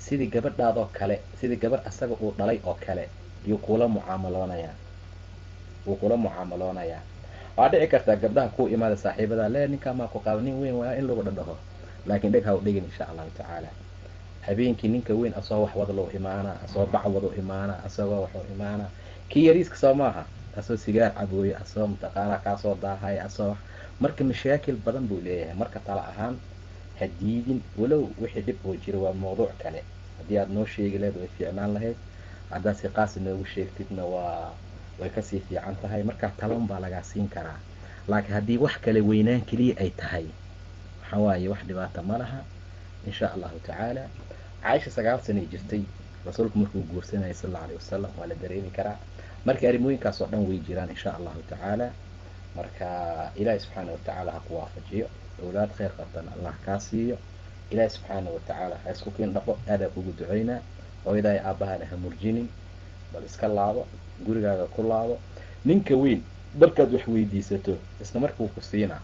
Sidii gabadhaadoo kale, sidii gabadh asaga uu dhalay oo kale yuu kuula mucaamaloonayaa. Wuu kula mucaamaloonayaa. Waa dhici kartaa gabdhaha kuu imaada saaxiibada le, ninkaa maa ku qaaba, nin weyn waa in lagu dhadhaho, laakiin dheg ha u dhigin, insha Allahu tacaala. Habeenkii ninka weyn asoo wax wada loo imaanaa, asoo bac wado imaanaa, asagoo waxuu imaanaa. Kii yariiska soo maaha, asoo sigaar cabooye, asoo mataqaanaa kaasoo daahaya, asoo marka mashaakil badan buu leeyahay. Marka tala ahaan ha diidin, walow wixii dhib oo jira waa mawduuc kale. Haddii aad noo sheegi lahayd way fiicnaan lahayd, haddaad si qaasi noogu sheegtidna waa way kasii fiican tahay. Markaa talon baa lagaa siin karaa, laakiin haddii wax kale weynaan keliya ay tahay, waxaa waaye wax dhibaata ma laha, insha Allahu tacaala. Caaisha 9 sanay jirtay rasuulku markuu guursanayay sal Allahu alayh wasalam, waa la dareemi karaa. Marka arrimooyinkaas oo dhan way jiraan, insha Allahu tacaala. Marka Ilaahi subxaana watacaala ha ku waafajiyo, awlaad khayr qabtana Allah kaa siiyo. Ilaahi subxaana watacaala ha isku kiin dhaqo, aadaa kugu ducaynaa. Hooyadaa iyo aabbahana ha murjinin, bal iska laabo, gurigaaga ku laabo. Ninka weyn markaad wax weydiisato isla markuu ku siinaa.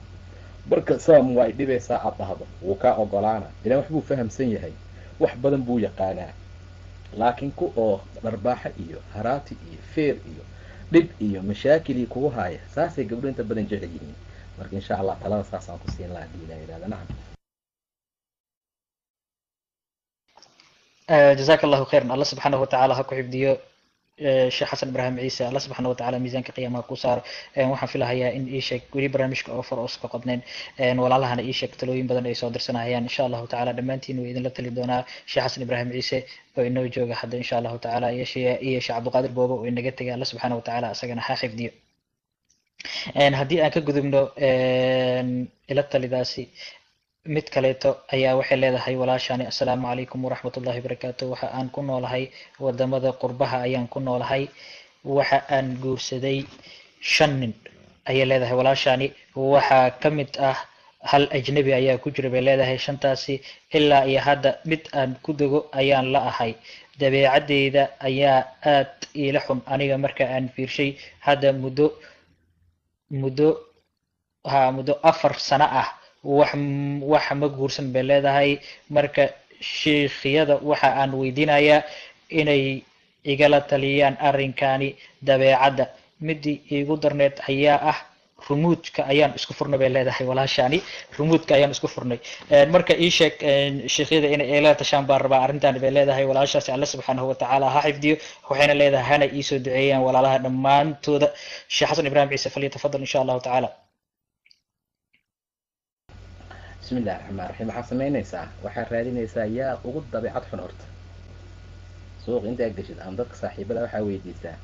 Marka saam waa dhibaysaa aad dhahdo, wuu kaa ogolaana, ilaan waxbuu fahamsan yahay, wax badan buu yaqaanaa. Laakiin ku oo dharbaaxo iyo haraati iyo feer iyo dhib iyo mashaakilii kugu haaya, saasay gabdho inta badan jecel yihiin. Marka insha Allah talada saasaan ku siin lahaa hadii Ilah yidhahda. Nacam. Jazaak Allahu khayran, Alla subxaanahu watacaala ha ku xifdiyo Sheekh Xasan Ibraahim Ciise, Alla subxaana watacaala miisaanka qiyaamaha ku saaro. Waxaan filahayaa in ii sheeg weli barnaamijka oo far oosa ka qodnayn, walaalahana ii sheeg talooyin badan ay soo dirsanayaan. Insha Allahu tacaala dhammaantiin way idinla tali doonaa Sheekh Xasan Ibraahim Ciise oo inoo jooga hadda, insha Allahu tacaala, iyo Sheekh Cabdiqaadir Boobo oo inaga tegay. Alla subxaana watacaala isagana ha xifdiyo. Haddii aan ka gudubno ila talidaasi, mid kaleeto ayaa waxay leedahay walaashani: assalaamu calaykum waraxmat ullahi wabarakaatu. Waxa aan ku noolahay wadamada qurbaha ayaan ku noolahay. Waxa aan guursaday 5 nin ayay leedahay walaashani. Waxaa ka mid ah hal ajnabi ayaa ku jira bay leedahay shantaasi. Ilaa iyo hadda mid aan ku dego ayaan la ahay. Dabeecadeyda ayaa aad iila xun aniga marka aan fiirshay. Hadda muddo ha muddo 4 sano ah wax ma guursan bay leedahay. Marka shiikhiyada waxa aan weydiinayaa inay igala taliyaan arrinkani dabeecadda. Midii iigu darneed ayaa ah rumuudka ayaan isku furnay bay leedahay walaashani, rumuudka ayaan isku furnay. Marka ii sheeg shiikhyada inay igala tashaan baan rabaa arrintan bay leedahay walaashaasi. Alle subxaanahu watacaala ha xifdiyo. Waxayna leedahay hana iisoo duceeyaan walaalaha dhammaantooda. Sheekh Xasan Ibraahim Ciise, falyatafadal, insha Allahu tacaala. Bismi illahi raxmaan raxiim. Waxaad samaynaysaa, waxaad raadinaysaa yaa ugu dabeecad xun horta. Suuq intaa geshid ama dadka saaxiibada waxaa weydiisaa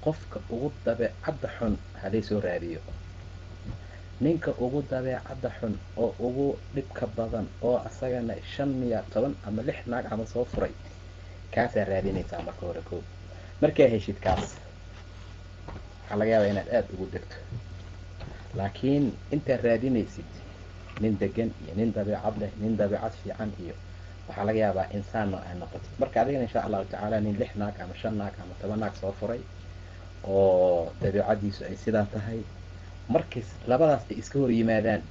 qofka ugu dabeecadda xun haday soo raadiyo. Ninka ugu dabeecadda xun oo ugu dhibka badan oo asagana 5 miya 10 ama 6 naag camal soo furay, kaasaa raadinaysaa marka hore. Koob markaa heshid kaas, waxaa laga yaabaa inaad aada ugu degto. Laakiin intaad raadinaysid nin degan iyo nin dabeecad leh, nin dabeecad fiican iyo waxaa laga yaabaa insaan noo aad noqotid. Marka adigana insha Allahu tacaala nin 6 naag ama 5 naag ama 10 naag soo furay oo dabeecadiisu ay sidaa tahay, markii labadaas ay iska hor yimaadaan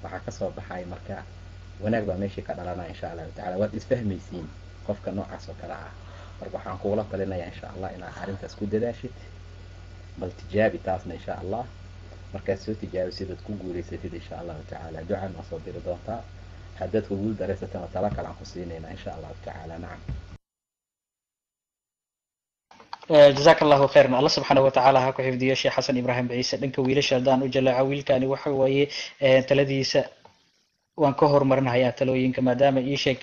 waxaa kasoo baxaya marka wanaag baa meeshii ka dhalanaya, insha Allahu tacala. Waad isfahmaysiin qofka noocaas oo kale ah. Marka waxaan kugula talinayaa, insha Allah, inaad arrintaas ku dadaashid. Bal tijaabi taasna, insha Allah. Markaad soo tijaabisid ood ku guulaysatid, insha Allahu tacaala ducan waa soo diri doontaa. Haddaad ku guul daraysatana tala kale aan ku siinaynaa, insha Allahu tacaala. Nacam. Jazaak Allahu khayran, Alla subxaanahu watacaala ha ku xifdiyo Sheekh Xasan Ibraahim Ciise. Dhanka wiilasha haddaan u jaleeco, wiilkani waxa waaye taladiisa waan ka horumarinahayaa talooyinka, maadaama ii sheeg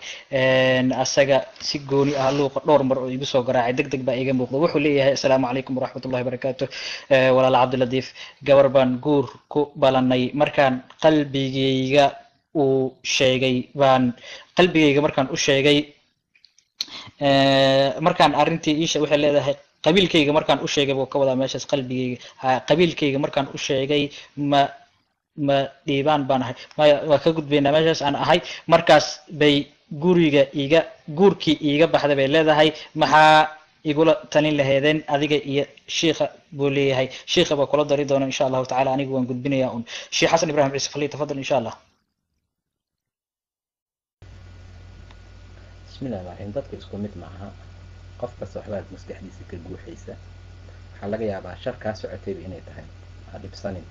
asaga si gooni ah luuqa dhowr mar oo igu soo garaacay, deg deg baa iiga muuqda. Wuxuu leeyahay: assalaamu calaykum waraxmatullahi wabarakaatu walaal Cabdilatiif, gabar baan guur ku balanay. Markaan qalbigayga uu sheegay baan qalbigayga markaan u sheegay markaan arrintii iisha, waxay leedahay qabiilkayga markaan u sheegay buu ka wadaa meeshaas qalbigayga. Qabiilkayga markaan u sheegay ma dhiibaan baan ahay, maya waa ka gudbaynaa meeshaas aan ahay. Markaas bay guriga iiga guurkii iiga baxday bay leedahay. Maxaa igula talin laheedeen adiga iyo shiikha buu leeyahay. Shiikha baa kula dari doona, insha Allahu tacala. Anigu waan gudbinayaa un. Sheekh Xasan Ibrahim Ciise, fali tafadal, insha Allah. Bismillahi raxim. Dadku isku mid ma aha, qof kasta waxbaad maskaxdiisa ka guuxaysa. Waxaa laga yaabaa shar kaa socotayba inay tahay. Ha dhibsanin,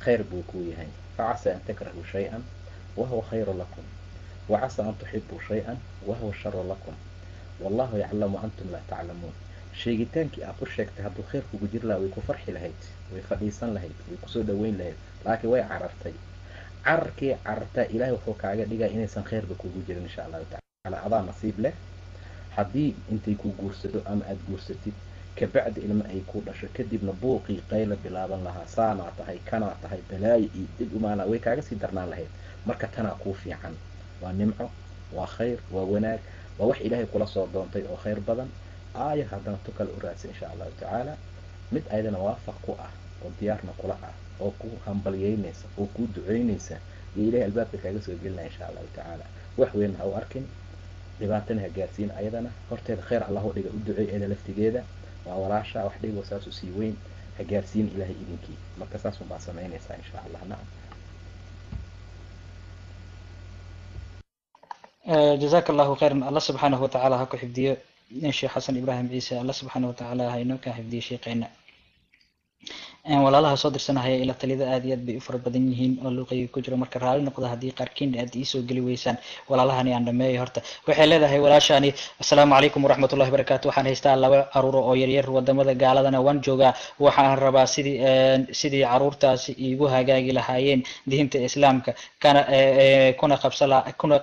khayr buu kuu yahay. Facasa an takrahuu shay-an wahuwa khayru lakum, wacasa an tuxibuu shay-an wahuwa sharu lakum, wallahu yaclamu antum laa taclamuun. Sheegitaankii aad u sheegtay hadduu khayr kugu jiri lahaa, way ku farxi lahayd, way fadhiisan lahayd, way kusoo dhaweyn lahayd, laakiin way carartay. Cararkii carartaa Ilaahay wuxuu kaaga dhigaa inaysan khayrba kugu jirin, insha Allahu tacala. Adaa nasiib leh. Haddii intay ku guursado ama aada guursatid, kabacdi ilma ay ku dhasho, kadibna buuqii qayla bilaaban lahaa, saanaa tahay, kanaa tahay, balaayo iyo dib umaana, way kaaga sii darnaan lahayd. Marka tanaa kuu fiican, waa nimco, waa khayr, waa wanaag, waa wax Ilaahay kula soo doontay oo khayr badan. Aaya haddana tu kale u raadsa, insha Allahu tacaala, mid ayadana waafaq ku ah oo diyaarna kula ah oo ku hambalyeynaysa oo kuu duceynaysa iyo Ilahay albaabka kaaga soo gelinaya, insha Allahu tacaala. Wax weyn ha u arkin, dhibaatana ha gaarsiin. Ayadana horteeda khayr Allahu dhiga, u duceey. Ayada laftigeeda waa walaasha, wax dhigo saas u sii weyn ha gaarsiin, Ilahay idinkii. Marka saas un baa samaynaysaa, insha Allah. Nacam. Jazaaka Allahu khayran. Allah subxaanahu watacaala ha ku xifdiyo, Sheekh Xasan Ibraahim Ciise. Allah subxaanahu watacaala ha inoo kaa xifdiyo, sheekheenna. Walaalaha soo dirsanahaya ila talida aad iyo aad bay u fara badan yihiin oo luuqayga ku jiro. Marka raali noqda haddii qaarkiin aad iisoo geli weysaan. Walaalahani aan dhameeyo horta. Waxay leedahay walaashani: "Assalaamu calaykum waraxmatullahi wabarakaatu. Waxaan haystaa laba caruuro oo yaryar, wadamada gaaladana waan joogaa. Waxaan rabaa sidii caruurtaasi iigu hagaagi lahaayeen diinta Islaamka, kana kuna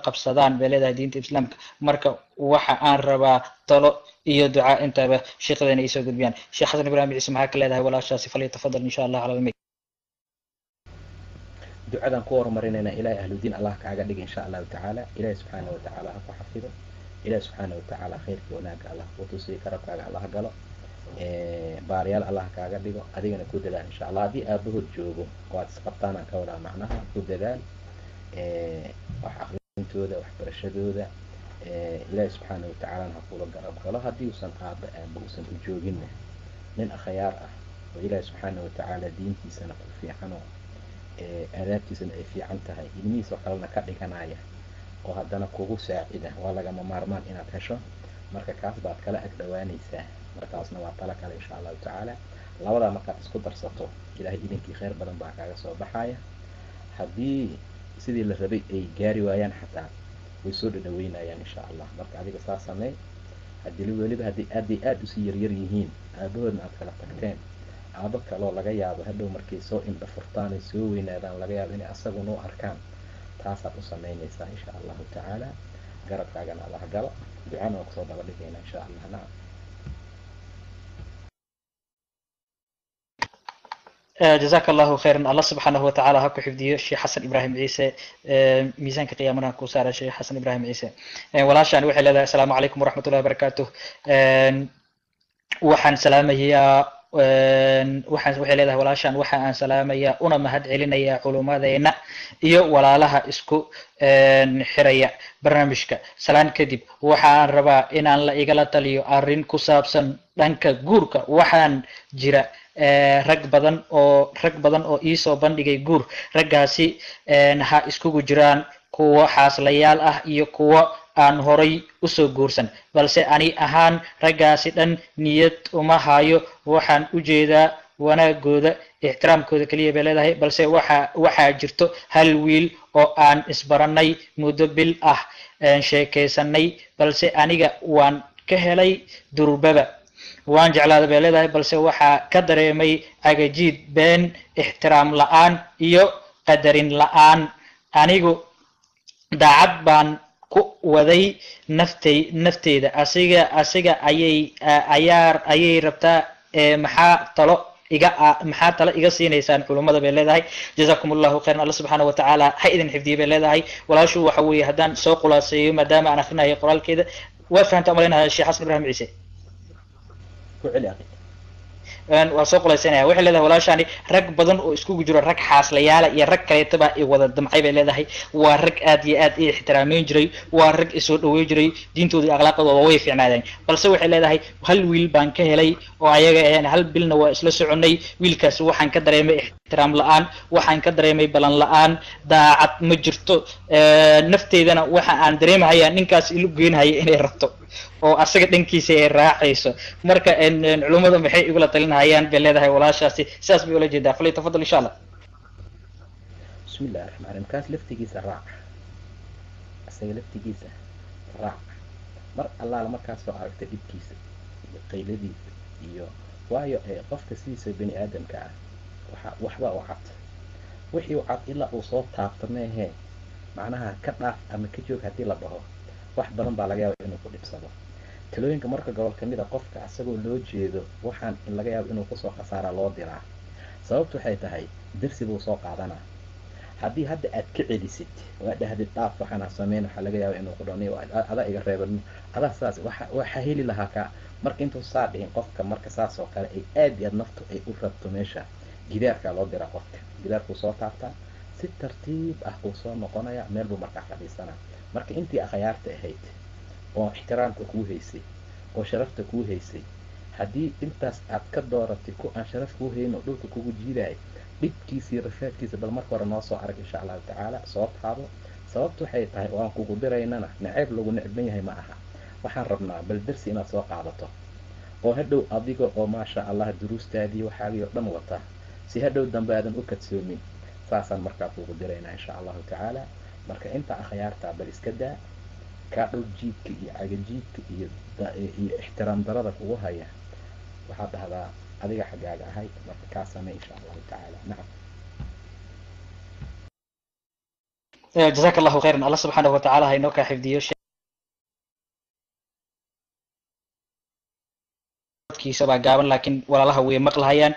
qabsadaan," bay leedahay, "diinta Islaamka. Marka waxa aan rabaa talo iyo ducaa intaba sheekhadeena iisoo gudbiyaan." Sheekh Xasan Ibraahim Ciise, maxaa ka leedahay walaashaasi? Falyatafadal, insha Allah, cala almik. Ducadan ku horumarinaynaa, Ilahay ahludiin Allah kaaga dhiga, insha Allahu tacaala. Ilahi subxaana watacaala ha ku xafido. Ilahi subxaana watacaala khayrkii wanaagga Allah kuu tusiyo, karabkaaga Allah galo, baariyaal Allah kaaga dhigo. Adigana ku dadaal, insha Allah. Haddii aabahood joogo oo aad isqabtaan aan ka wadaa, macnaha ku dadaal wax akrintooda, waxbarashadooda. Ilaahi subxaana watacaalana ha kula garab galo. Haddii uusan aaba uusan u jooginna, nin akhyaar ah oo Ilaahi subxaana watacaala diintiisana ku fiicanoo aadaabtiisana ay fiican tahay, ilmihiisoo kalena ka dhiganaya oo haddana kugu saacida, waa lagama maarmaan inaad hesho. Marka kaas baad kala ag dhawaanaysaa. Markaasna waa talo kale, insha Allahu tacaala. Labadaa markaad isku darsato, Ilaahay idinkii khayr badan baa kaaga soo baxaya. Haddii sidii la rabay ay gaari waayaan, xataa way soo dhadhaweynayaan, insha Allah. Marka adiga saa sameey. Haddii weliba haddii aadday aada usii yaryar yihiin, aabahoodna aad kala tagteen, aabo kaloo laga yaabo hadhow markay soo indha furtaan ay soo weynaadaan, laga yaabo inay asaguna u arkaan, taasaad u samaynaysaa, insha Allahu tacaala. Garabkaagana Allah galo. Ducana waa kusoo daba dhigayna, insha Allah. Nacam. Jazaaka Allahu khayran. Allah subxaanahu watacaala ha ku xifdiyo, Sheekh Xasan Ibraahim Ciise. Miisaanka qiyaamanaha kuu saara, Sheekh Xasan Ibraahim Ciise. Walaashaan waxay leedahay: "Assalaamu calaykum waraxmatullahi wabarakaatuh. Waxaan salaamayaa," waxaan waxay leedahay walaashaan, "waxa aan salaamayaa una mahad celinayaa culummadeena iyo walaalaha isku xiraya barnaamijka. Salaan kadib, waxaan rabaa inaan la igala taliyo arrin ku saabsan dhanka guurka. Waxaan jira rag badan oo iisoo bandhigay guur. Raggaasi ha iskugu jiraan kuwo xaaslayaal ah iyo kuwo aan horay usoo guursan, balse ani ahaan raggaasi dhan niyad uma hayo. Waxaan u jeedaa wanaagooda, ixtiraamkooda keliya," bay leedahay, "balse waxaa jirto hal wiil oo aan isbaranay muddo bil ah, sheekaysanay, balse aniga waan ka helay durbaba, waan jeclaaday," bay leedahay, "balse waxaa ka dareemay cagajiid, been, ixtiraam la-aan iyo qadarin la-aan. Anigu daacad baan ku waday nafteyda, asiga ayay rabtaa. Maxaa talo iga siinaysaan culummada?" bay leedahay. Jazakum Allahu khayran. Alla subxaana watacaala ha idin xifdiye, bay leedahay walaashu. Waxa weeye, haddaan soo khulaaseeyo, maadaama aan akrinayo qoraalkeeda, waa fahamta umalaynaya, Sheekh Xasan Ibrahim Ciise. Ku celi, akhi. Waa soo qulaysanaya. Waxay leedahay walaashaani, rag badan oo iskugu jiro rag xaaslayaala iyo rag kaleetaba i wada damcay, bay leedahay. Waa rag aad iyo aad i ixtiraameyn jiray, waa rag isoo dhaweyn jiray, diintooda iyo akhlaaqdooda way fiicnaadeen, balse waxay leedahay hal wiil baan ka helay oo ayaga ahayn. Hal bilna waa isla soconay. Wiilkaas waxaan ka dareemay ixtiraam la-aan, waxaan ka dareemay balan la-aan, daacad ma jirto. Nafteydana waxa aan dareemahayaa ninkaas ilu geynhaya inay rabto." Oo asaga dhankiisa ay raacayso. Marka culummadu maxay igula talinahayaan bay leedahay walaashaasi? Sidaas bay ula jeedaa. Falyatafadal, insha Allah. Bismi illahi raxmaan raxiim. Kaas laftigiisa raac, isaga laftigiisa raac. Mar allaala markaas soo aragta dhibkiisa iyo qayladiisa iyo waayo qofka sidiisa bani aadamka ah waxa waxba u cad, wixii u cad ilaa uu soo taabto meehee, macnaha ka dhaaf ama ka joog haddii la dhaho, wax badan baa laga yaaba inuu ku dhibsado. Talooyinka marka gobol kamid a, qofka isagoo loo jeedo waxaan in laga yaabo inuu kusoo khasaaraa loo diraa. Sababtu waxay tahay darsi buu soo qaadanaa. Haddii hadda aad ka celisid, waa dhahdid dhaaf, waxaan ha sameyn, waxaa laga yaaba inuu ku dhaho, "Adaa iga reeban, adaa saas waxa heli lahaa ka." Marka intuu saa dhihin qofka, marka saas oo kale ay aad iyo aad naftu ay u rabto, meesha gidaarkaa loo diraa. Qofka gidaarkuu soo taabtaa, si tartiib ah uu soo noqonaya, meel buu markaa fadhiisanaa. Marka intii akhyaarta ahayd oo ixtiraamka kuu haysay oo sharafta kuu haysay, haddii intaas aad ka dooratay ku aan sharaf kuu hayn oo dhulka kugu jiidaay, dhibkiisa iyo rafaadkiisa bal marka hore noo soo arag, insha Allahu tacaala, soo taabo. Sababtu waxay tahay oo aan kugu diraynana naceeb lagu necban yahay ma aha. Waxaan rabnaa bal darsi inaad soo qaadato oo hadhow adiga oo maasha Allah duruustaadii waxaagii oo dhan wata, si hadhow dambe aadan u kadsoomin. Saasaan markaa kugu diraynaa, insha Allahu tacaala. Marka inta akhyaarta bal iska daa kaa dhul jiidka iyo cagajiidka iyo ixtiraam darada kugu haya. Waxaad dhahdaa adiga xaggaaga ahay, marka kaa samey, insha Allahu tacaala. Nacam. Jazaaka Allahu khayran. Allah subxaanahu watacaala ha inoo kaa xifdiyo. Codkiisa baa gaaban, laakiin walaalaha way maqlahayaan.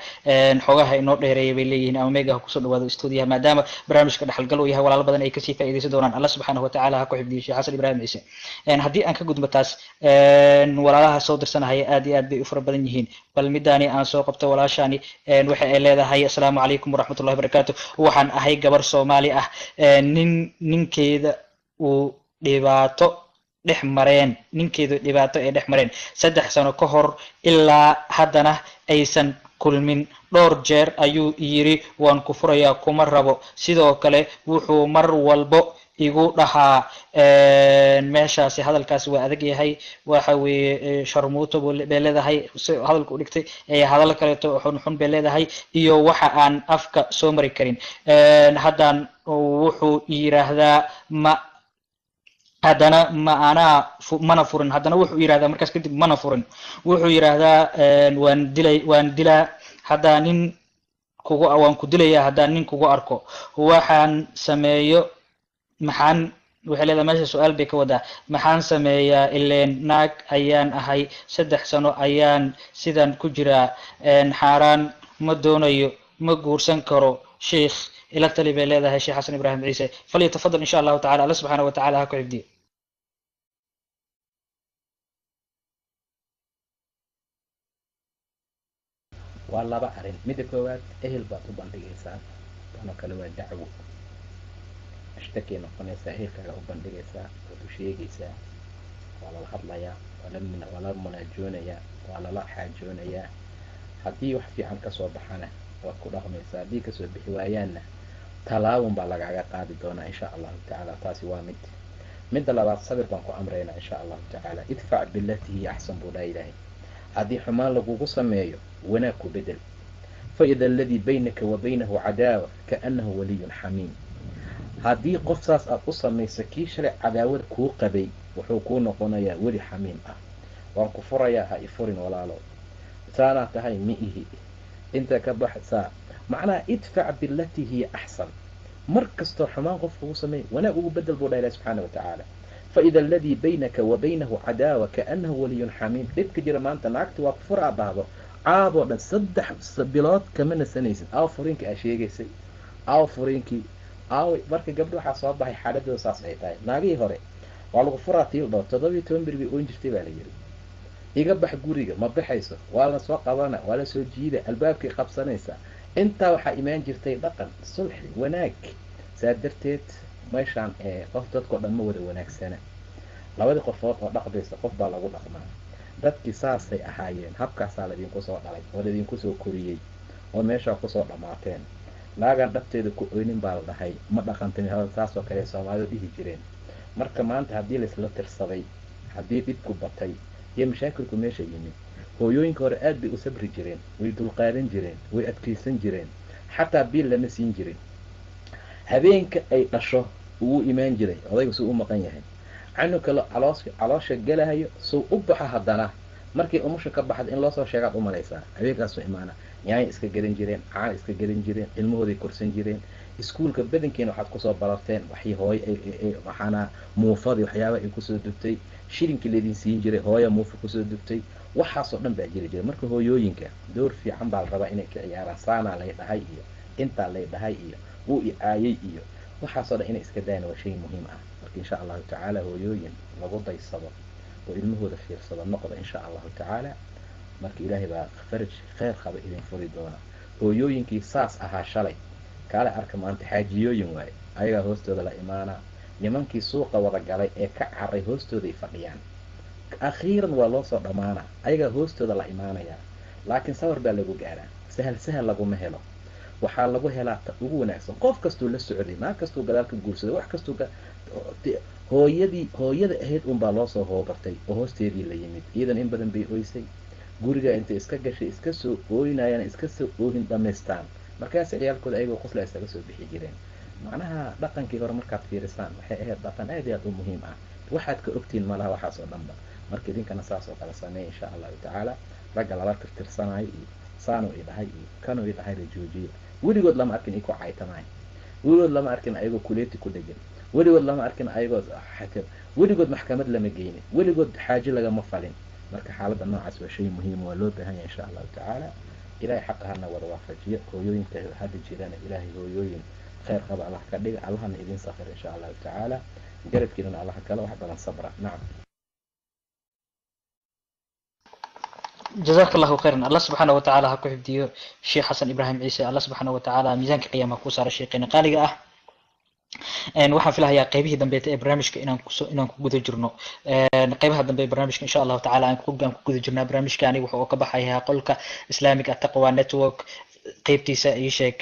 Xoogaha inoo dheereeya bay leeyihiin, ama meega ha kusoo dhawaado stuudiyaha, maadaama barnaamijka dhexalgal uu yahay, walaalo badan ay kasii faa'iidaysan doonaan. Allah subxaanahu watacaala ha ku xifdiyo, Sheekh Xasan Ibraahim Ciise. Haddii aan ka gudbo taas, walaalaha soo dirsanahaya aad iyo aad bay u fara badan yihiin. Bal midaani aan soo qabto. Walaashaani waxa ay leedahay: "Asalaamu calaykum waraxmatullahi wabarakaatu. Waxaan ahay gabar Soomaali ah, nin ninkeeda uu dhibaato dhex mareen, ninkeedu dhibaato ay dhex mareen 3 sano ka hor, ilaa haddana aysan kulmin. Dhowr jeer ayuu yiri waan ku furayaa, kuma rabo. Sidoo kale wuxuu mar walbo igu dhahaa," meeshaasi hadalkaasi waa adag yahay, waxa weeye sharmuuto bay leedahay, si hadalka u dhigtay, hadallo kaleeto xun xun bay leedahay, iyo waxa aan afka soo mari karin. Haddaan wuxuu yiraahdaa ma haddana ma anaa mana furin. Haddana wuxuu yidhahdaa markaas kadib mana furin. Wuxuu yidhaahdaa waan dilay, waan dilaa haddaa nin kugu, waan ku dilayaa haddaan nin kugu arko. Waxaan sameeyo maxaan?" Waxay leedahay, meesha su-aal bay ka wadaa. "Maxaan sameeyaa? Ileen naag ayaan ahay, 3 sano ayaan sidan ku jiraa, xaaraan ma doonayo, ma guursan karo. Sheikh, ila tali," bay leedahay. Sheekh Xasan Ibraahim Ciise, falyatafadal, insha Allahu tacala. Alla subxaana wa tacala ha ku xifdiyo. Waa laba arrin. Midda koowaad, ehel baad u bandhigaysaa. Tanoo kale waa dacwo, ashtakay noqonaysaa. Ehelkaaga u bandhigaysaa, waad u sheegaysaa, waa lala hadlayaa, waa la munaajoonayaa, waa lala xaajoonayaa. Haddii wax fiican kasoo baxana waad ku dhaqmaysaa, haddii kasoo bixi waayaanna tallaabun baa lagaaga qaadi doonaa, insha Allahu tacaala. Taasi waa mid. Midda labaad, sabir baan ku amraynaa, insha Allahu tacaala. "Idfac bilatii hiya axsan," buu dhaa Ilaahay. Haddii xumaan lagugu sameeyo, wanaag ku bedel. "Faida aladii baynaka wa baynahu cadaawa kaannahu waliyun xamiim." Haddii qof saas aad u samayso, kii shalay cadaawad kuu qabay wuxuu kuu noqonayaa weli xamiim ah. "Waan ku furayaa," ha i furin walaalo. "Saanaa tahay," ma ihi, inta ka baxsaa. Macnaha idfac bilatii hiya axsan. Mar kastoo xumaan qof kugu sameey, wanaag ugu bedel, buu dhaha Ilahi subxaana wa tacaala. "Faida aladii baynaka wa baynahu cadaawa kaannahu waliyun xamiim." Dhibka jira maanta, naagti waa ku furaa dhahdo, caaboo dhan 3 bilood kama nasanaysid. Aaw furiinka aa sheegaysay? Aaw furiinkii aaw? Marka gabdho waxaa soo baxay xaaladooda saas ay tahay. Naagihii hore waa lagu furaa tiil dhao, 17 beri bay oon jirtay baa la yiri. "Iga bax guriga," ma baxayso. Waa la soo qabana, waa la soo jiida, albaabkay qabsanaysa. Intaa waxaa imaan jirtay dhaqan, sulxi, wanaag. Saa darteed meeshaan qof dadkao dhan ma wada wanaagsana. Labadii qofood oo dhaqdaysa qof baa lagu dhaqmaa. Dadkii saasay ahaayeen, habkaasaa laydinku soo dhalay oo laydinku soo koriyey oo meeshaa kusoo dhammaateen. Naagaan dhabteeda ku oynin baa la dhahay ma dhaqantin, hadal saasoo kale Soomaalidu dhihi jireen. Marka maanta haddii laisla tirsaday Haddii dhibku batay iyo mashaakilku meesha yimid, hooyooyinka hore aad bay u sabri jireen, way dulqaadan jireen, way adkaysan jireen, xataa biil lama siin jirin. Habeenka ay dhasho wuu imaan jiray odayga suu u maqan yahay, canug kale caloosha galahayo suu u baxo, haddana markay umusha ka baxda in loosoo sheegaad u malaysaa. Habeenkaasuu imaana, yaanya iska gadan jireen, caana iska gadan jireen, ilmahooday korsan jireen. Iskuulka badankiina waxaad kusoo bararteen waxii hooyo waxaana muufadii waxyaaba ay kusoo dubtay, shilinkii laydin siin jiray hooya muufa kusoo dubtay, waxaasoo dhan baa jiri jiray. Marka hooyooyinka door fiican baa la rabaa inay ka ciyaaraan. Saanaa lay dhahay iyo intaa lay dhahay iyo wuu i caayay iyo waxaasoo dhan inay iska daayaan waa shay muhiim ah. Marka insha allahu tacaala hooyooyin lagu daysado oo ilmahooda fiirsado noqda insha allahu tacaala. Marka ilaahay baa faraj kheyr qaba idin furi doona. Hooyooyinkii saas ahaa shalay kaale arka maanta xaajiyooyin waaye, ayagaa hoostooda la imaana. Nimankii suuqa wada galay ee ka caray hoostooday fadhiyaan, akhiiran waa loo soo dhammaana, ayagaa hoostooda la imaanayaa. Laakiin sawir baa lagu gaaraa, sahal sahal laguma helo. Waxaa lagu helaa ta ugu wanaagsan. Qof kastuu la socday, naag kastuu gadaal ka guursaday, wax kastuu hooyadii hooyada ahayd unbaa loo soo hoobartay oo hoosteedii la yimid. Iidan in badan bay oysay, guriga intay iska gashay iska soo ooynayaan, iska soo oohin dhamaystaan, markaas ciyaalkooda ayagoo qosla isaga soo bixi jireen. Macnaha dhaqankii hore markaad fiirisaan waxay ahayd dhaqan aad iyo aad u muhiim ah. Waxaad ka ogtihiin malaha waxaas oo dhanba. Marka idinkana saas oo kale sameeya insha allahu tacaala. Ragga lala tirtirsanaayo iyo saanuu i dhahay iyo kanuu i dhahay la joojiya. Weligood lama arkin i ku caytamaay, weligood lama arkin ayagoo kuleeti ku dhegan, weligood lama arkin ayagoo xatim, weligood maxkamad lama geynin, weligood xaajo lagama falin. Marka xaaladda noocaas waa shay muhiim, waa loo baahan yahay insha allahu tacaala. Ilaahay xaqa hana wada waafajiyo. Hooyooyinka hadda jirana ilaahay hooyooyin kheyr qaba allah ka dhiga, allahna idin safir insha allahu tacaala, garabkiinana allah kala wax badan sabra. Nacam. Jazaak allahu khayran. Allah subxaana watacaala ha ku xifdiyo Sheekh Xasan Ibraahim Ciise. Allah subxaana watacaala miisaanka qiyaamaha ku saara sheekhayna qaaliga ah. Waxaan filahayaa qaybihii dambeeta ee barnaamijka inaan kusoo inaan ku guda jirno, qaybaha dambe ee barnaamijka insha allahu tacaala aan ku guda jirnaa. Barnaamijkani wuxuu ka baxayaa qolka Islamic Ataqwa Network qeybtiisa ii sheeg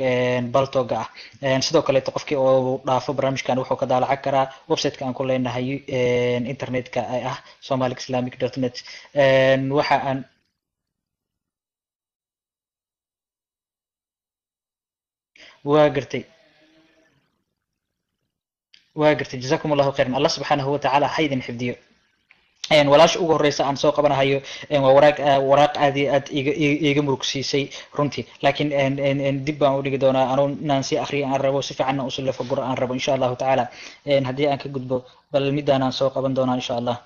Baltoga ah. Sidoo kaleeto qofkii oo dhaafo barnaamijkan wuxuu ka daalacan karaa website-ka aan ku leenahay internetka ay ah somalic islamic.net. Waxa aan waa gartay, waa gartay. Jazakum allahu khayran. Allah subxaanahu watacaala ha idin xifdiyo. Walaasha ugu horeysa aan soo qabanahayo waa waraaq, waraaq aad iyo aad iga iga murugsiisay runtii, laakiin dib baan u dhigi doonaa anuu inaan sii akriyo aan rabo, si fiicanna usoo lafaguro aan rabo insha allahu tacaala. Haddii aan ka gudbo bal midaan aan soo qaban doonaa insha allah.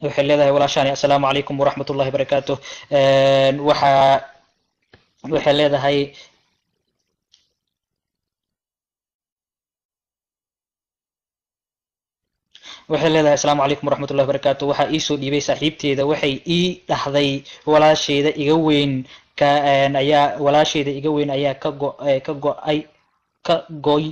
Waxay leedahay walaashaani: assalaamu calaykum waraxmat ullahi barakaatuh. Waxa waxay leedahay, waxay leedahay: assalaamu calaykum waraxmatullahi wabarakaatu. Waxaa ii soo dhiibay saaxiibteeda. Waxay ii dhahday walaasheeda iga weyn ka ayaa walaasheeda iga weyn ayaa ka go ka go-ay ka goy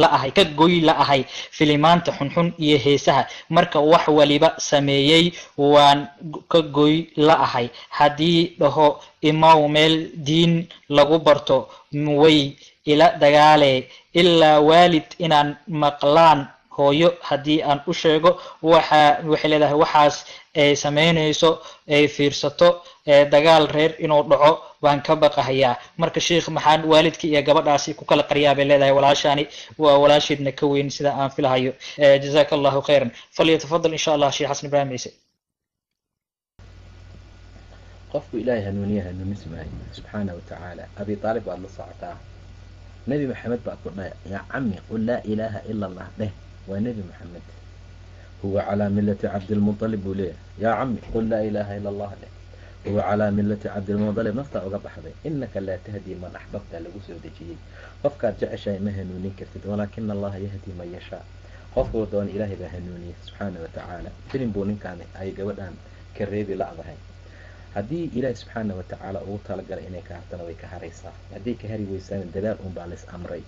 la ahay ka goy la ahay filimaanta xunxun iyo heesaha. Marka wax waliba sameeyey waan ka goy la ahay. Haddii dhaho imaw meel diin lagu barto way ila dagaale, ilaa waalid inaan maqlaan hooyo haddii aan u sheego. Waxa waxay leedahay waxaas ay samaynayso ay fiirsato dagaal reer inuu dhaco baan ka baqahayaa. Marka sheikh, maxaan waalidka iyo gabadhaasi ku kala qariyaa bay leedahay walaashaani, waa walaasheedna ka weyn sida aan filahayo. Jazaaka allahu khayran. Falyatafadal insha allah Sheekh Xasan Ibraahim Ciise. Qofku ilaahay hanuuniya hanuunis maayo subxaana wa tacaala. Abi Aalib baad la socotaa, Nebi Maxamed baa ku dhahay: yaa cami, qul laa ilaaha ila allah dheh. Waa Nebi Maxamed, huwa calaa millati Cabdilmuطalib buu leeyahay. Yaa cami, qul laa ilaaha ila allah dheh. Huwa calaa millati Cabdilmuطalib. Naftaa uga baxday. Innaka laa tahdii man axbabta lagu soo dejiyey. Qofkaad jeceshahay ma hanuunin kartid, walaakina allaha yahdi man yashaa. Qofkuu doona ilaahay baa hanuuniya subxaana wa tacaala. Filim buu ninkaan ay gabadhan ka reebi la'dahay. Haddii ilaahi subxaana wa tacaala ugu talagalay inay ka hartana way ka haraysaa, hadday ka hari weysaana dadaal unbaa lays amray.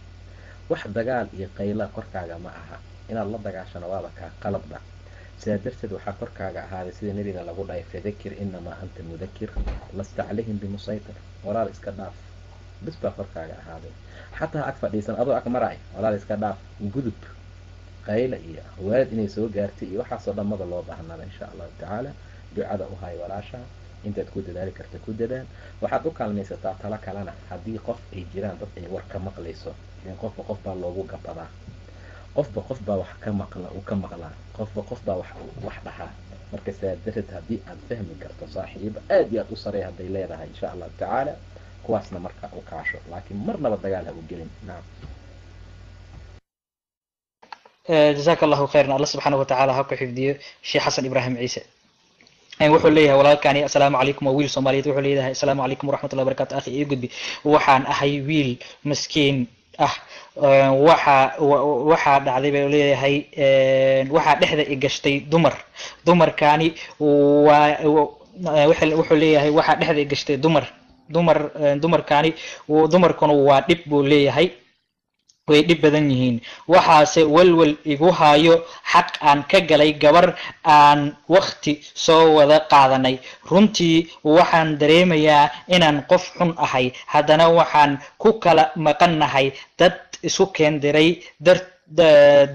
Wax dagaal iyo qayla korkaaga ma aha, inaad la dagaashana waaba kaa qalabba. Sidaa darteed waxaa korkaaga ahaaday sida nebiga lagu dhahay: fadakir inamaa anta mudakir lasta calayhim bimusaytir. Walaal, iska dhaaf bis baa korkaaga ahaaday. Xataa ag fadhiisan adoo ag maraay, walaal iska dhaaf, gudub. Qayla iyo waalid inay soo gaartay iyo waxaasoo dhan maba loo baahnaba insha allahu tacaala. Ducada u hay walaasha, intaad ku dadaali karta ku dadaal. Waxaad u kaalmaysataa talo kalena haddii qof ay jiraan dad ay war ka maqlayso, ilan qofba qof baa loogu gabadaa, qofba qof baa wax ka maqla uu ka maqlaa, qofba qof baa wax dhahaa. Marka saa darteed haddii aad fahmi karto saaxiibo aad iyo aad u sareeya hadday leedahay insha allahu tacaala, kuwaasna marka u kaasho, laakiin marnaba dagaal ha u gelin. Nacam. Jazaaka allahu khayran, Alla subxaanahu watacaala ha ku xifdiyo Sheekh Xasan Ibraahim Ciise. Wuxuu leeyahay walaalkani: "Assalaamu calaykum." Waa wiil Soomaaliyeed. Wuxuu leeyahay: "Assalaamu calaykum waraxmatullahi wabarakatu. Akhi, ii gudbi. Waxaan ahay wiil miskiin ah. Waxaa dhacday," bay leeyahay, "waxaa dhexda i gashtay dumar. Dumarkaani waa," wuxuu leeyahay, "waxaa dhexda i gashtay dumar. Dumarkaani, dumarkuna waa dhib," buu leeyahay, "way dhib badan yihiin. Waxaase walwal igu hayo xaq aan ka galay gabar aan wakti soo wada qaadanay. Runtii waxaan dareemayaa inaan qof xun ahay. Haddana waxaan ku kala maqannahay dad isu keendiray dar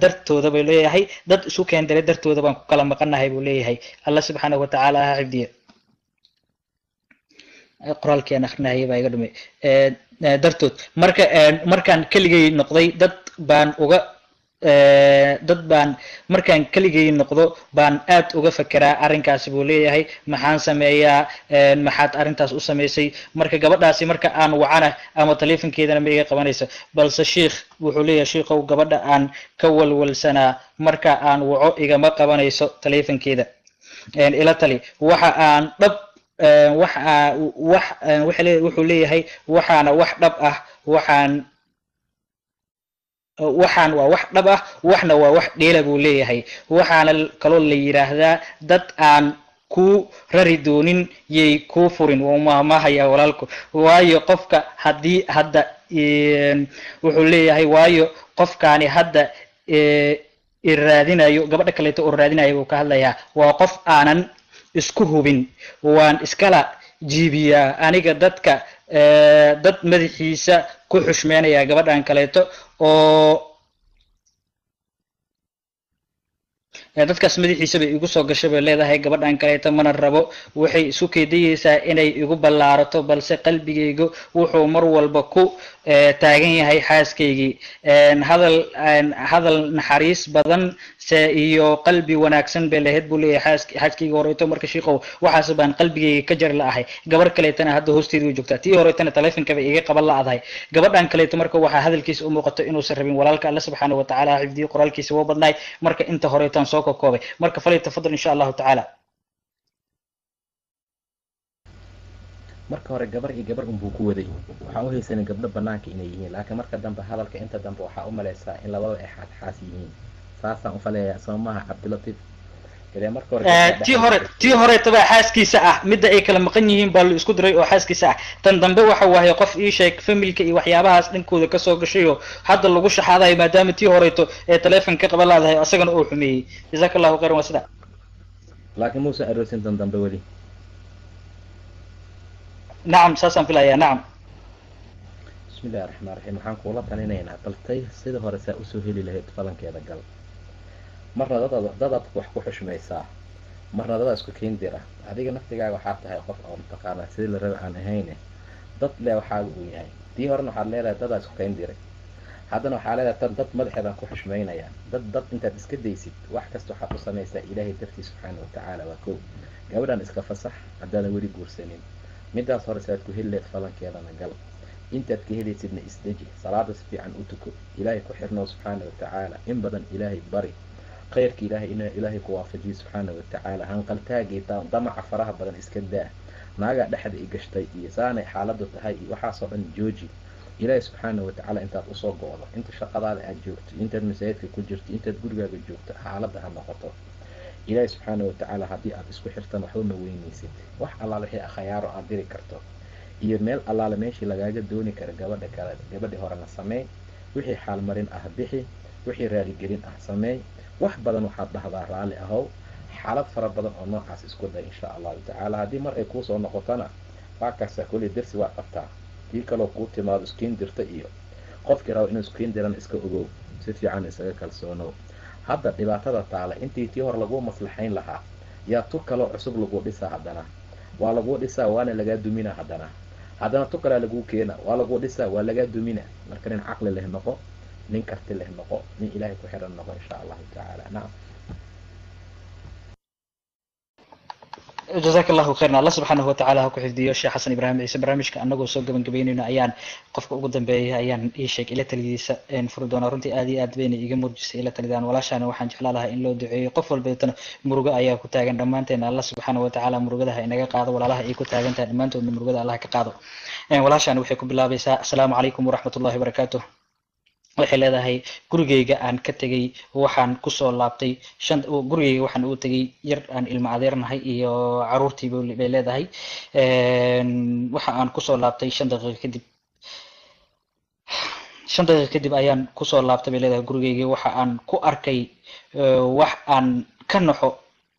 dartooda," bay leeyahay. "Dad isu keendiray dartooda baan ku kala maqannahay," buu leeyahay. Allah subxaanahu watacaala ha xifdiye. Qoraalkii aan akrinayay baa iga dhumay. Dartood marka markaan keligay noqday dad baan uga dad baan markaan keligay noqdo baan aad uga fekeraa arrinkaasi," buu leeyahay. "Maxaan sameeyaa? Maxaad arrintaas u samaysay?" Marka gabadhaasi marka aan wacana ama taleefonkeedana ma iga qabanayso. Balse shiikh," wuxuu leeyahay, "shiikow, gabadha aan ka walwalsanaa marka aan waco igama qabanayso taleefonkeeda. Ila tali." Waxa aan dhab waxa wax wuxuu leeyahay, waxaana wax dhab ah, waxaan waa wax dhab ah, waxna waa wax dheela," buu leeyahay. "Waxaana kaloo la yidhaahdaa dad aan kuu rari doonin yay kuu furin." Wuu maahmaahaya walaalku. Waayo qofka haddii hadda, wuxuu leeyahay, waayo qofkaani hadda iraadinayo, gabadha kaleeto oo raadinayo buu ka hadlayaa, waa qof aanan isku hubin. Waan iskala jiibiyaa aniga dadka, dad madaxiisa ku xushmeynaya gabadhan kaleeto oo dadkaas madaxiisa bay igu soo gashay," bay leedahay, "gabadhan kaleeto mana rabo. Waxay isu keedayeysaa inay igu ballaarato, balse qalbigaygu wuxuu mar walba ku taagan yahay xaaskaygii. Hadal naxariis badan se iyo qalbi wanaagsan bay lahayd," buu leeyahay, "xaaskayga horeeto. Marka shiikow, waxaas baan qalbigayga ka jari la'ahay. Gabar kaleetana hadda hoosteeda way joogtaa. Tii horeetana taleefonka bay iga qaban la'adahay gabadhan kaleeto." Marka waxaa hadalkiisa u muuqato inuusan rabin walaalka. Alla subxaanahu watacaala ha xifdiyo. Qoraalkiisa waa badnaay, marka inta horeetaan soo kokoobay. Marka falyatafadal insha allahu tacaala. Marka hore gabar iyo gabar unbuu ku waday. Waxaan u haysanay gabdho banaanka inay yihiin, laakiin marka dambe hadalka inta dambe waxaa u malaysaa in labadaba ay xaas yihiin. Saasaan u faleeyaa, soo maaha, Cabdilatiif? Ilee marka hore Tii horeetaba xaaskiisa ah, midda ay kala maqan yihiin baa la isku diray oo xaaskiisa ah. Tan dambe waxa waaye qof ii sheeg familka iyo waxyaabahaas dhankooda kasoo gashay oo hadda lagu shaxaadayo, maadaama tii horeeto ee taleefon ka qaban laadahay isagana uu xumeeyey. Jazaaka allahu khayran, waa sida. Laakiin muusan aroosin tan dambe weli? Nacam, saasaan filayaa, nacam. Bismi illahi raxmaan raxiim. Waxaan kuula talinaynaa baltay sida hore saa usoo heli lahayd falankeeda gal. Marna dadaad wax ku xushmaysaa, marna dadaa isku keen dira. Adiga naftigaaga waxaa tahay qof oo mataqaanaa sidii la raba aan ahayne, dad le waxaaga uu yahay. Tii horena waxaad leedahay dadaa isku keen diray, haddana waxaa leedahay tan dad madaxeedaan ku xushmaynayaa. Dad intaad iska daysid, wax kasta waxaad u samaysaa Ilaahay dartiis subxaana watacaala. Waa kow, gabadhan iska fasax haddaadan weli guursanin. Midaas hore saad ku heli lahayd falankeedana gal. Intaad ka helaysidna isdeji, salaada si fiican u tuko, Ilaahay ku xirnow subxaana watacaala, in badan Ilaahay bari, khayrka Ilaahay inuu Ilaahay ku waafajiyo subxaana watacaala. Hanqaltaagii damaca faraha badan iska daa. Naagaa dhexda i gashtay iyo saanay xaaladdu tahay iyo waxaasoo dhan jooji. Ilaahay subxaana watacaala intaad usoo go'do, inta shaqadaada aad joogto, intaad masaajidka ku jirto, intaad gurigaaga joogto, xaaladda ha noqoto Ilaahay subxaana watacaala. Haddii aad isku xirtan waxba ma weynaysid. Wax allaale wixii akhayaaro aad diri karto iyo meel allaale meeshii lagaaga dooni kara gabadha kale, gabadhii horena sameey. Wixii xaalmarin ah bixi, wixii raaligelin ah sameey. Wax badan waxaad dhahdaa raalli ahow. Xaalad fara badan oo noocaas isku day insha allahu tacaala. Haddii mar ay kuusoo noqotona waa kaasaa, kolley dersi waa qabtaa. Tii kaloo kuu timaado iskiin dirta iyo qofkii raba inuu iskiin dirana iska ogow, si fiican isaga kalsoonow. Hadda dhibaatada taala intii tii hore laguu maslaxayn lahaa yaa tu kaloo cusub laguu dhisaa, haddana waa laguu dhisaa waana lagaa dumina, haddana tu kalaa laguu keena, waa laguu dhisaa waa lagaa dumina. Marka nin caqli leh noqo, nin karti leh noqo, nin ilaahay ku xiran noqo insha allahu tacaala. Nacam. Jazaak allahu khayrna, Allah subxaanahu watacaala ha ku xifdiyo Sheekh Xasan Ibraahim Ciise. Barnaamijka anagoo soo gabagabeynayno ayaan qofka ugu dambeeya ayaan ii sheeg ila talidiisa furi doonaa. Runtii aad iyo aad bayna iiga murjisay ila talidaan walaashaana. Waxaan jeclaa lahaa in loo duceeyo. Qof walbeetana murugo ayaa ku taagan. Dhammaanteena Allah subxaanahu watacaala murugadaha inaga qaado. Walaalaha ay ku taagan tahay dhammaantoodna murugada Allah ka qaado. Walaashaana waxay ku bilaabaysaa: asalaamu calaykum waraxmatullahi wabarakaatuh. Waxay leedahay, gurigeyga aan ka tegey waxaan kusoo laabtay shan, gurigeyga waxaan ugu tegey yar aan ilmo adeernahay iyo caruurtii bay leedahay. Waxa aan kusoo laabtay 5 daqiiqo kadib, 5 daqiiqo kadib ayaan kusoo laabtay bay leedahay gurigeygii. Waxa aan ku arkay wax aan ka naxo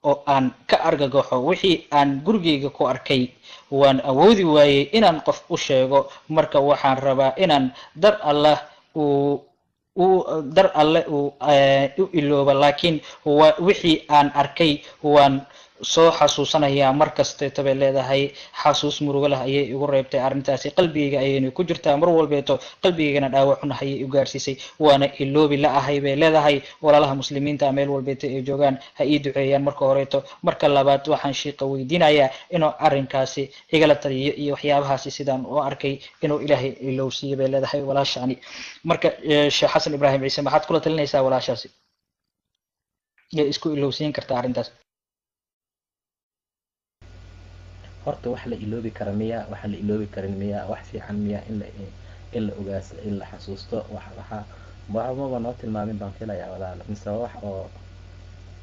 oo aan ka argagaxo. Wixii aan gurigeyga ku arkay waan awoodi waayey inaan qof u sheego. Marka waxaan rabaa inaan dar Allah uu dar alle uu u ilooba, laakiin wixii aan arkay waan soo xasuusanayaa mar kasteeto bay leedahay. Xasuus murugo leh ayay igu reebtay arrintaasi, qalbigayga ayayna ku jirtaa mar walbeeto, qalbigaygana dhaawacuna ayay u gaarsiisay, waana iloobi la ahay bay leedahay. Walaalaha muslimiinta meel walbeeto ay joogaan ha ii duceeyaan marka horeeto. Marka labaad waxaan shiiqa weydiinayaa inuu arrinkaasi igala taliyo iyo waxyaabahaasi sidaan u arkay inuu Ilaahay ilowsiiyo bay leedahay walaashaani. Marka Sheekh Xasan Ibraahim Ciise, maxaad kula talinaysaa walaashaasi? Yay isku ilowsiin kartaa arrintaas? Horta wax la iloobi kara miya? Waxaan la iloobi karin miya? Wax fiican miya in la ogaas, in la xasuusto? Wax waxa maba noo tilmaamin baan filayaa walaal, mise wax oo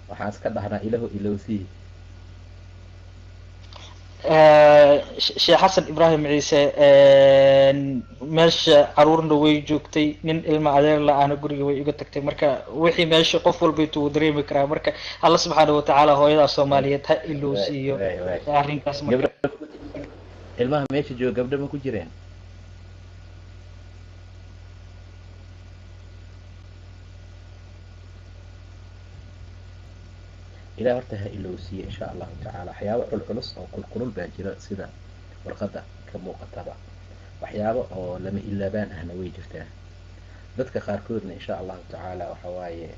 waxaan iska dhahnaa Ilaahu ilowsii. Sheekh Xasan Ibraahim Ciise, meesha caruurna way joogtay, nin ilma adeer la-aana guriga way iga tagtay. Marka wixii meesha qof walbaytu wuu dareemi karaa. Marka Alla subxaana watacaala hooyada Soomaaliyeed ha ilowsiiyo arrinkaas. Marka ilmaha meesha jooga gabdho ma ku jireen? Ilaah horta ha ilowsiiye insha allahu tacaala. Waxyaabo culculus oo kulkulul baa jira sida warqadda ka muuqataba, waxyaabo oo lama ilaabaan ahna way jirtaa. Dadka qaarkoodna insha allahu tacaala waxa waaye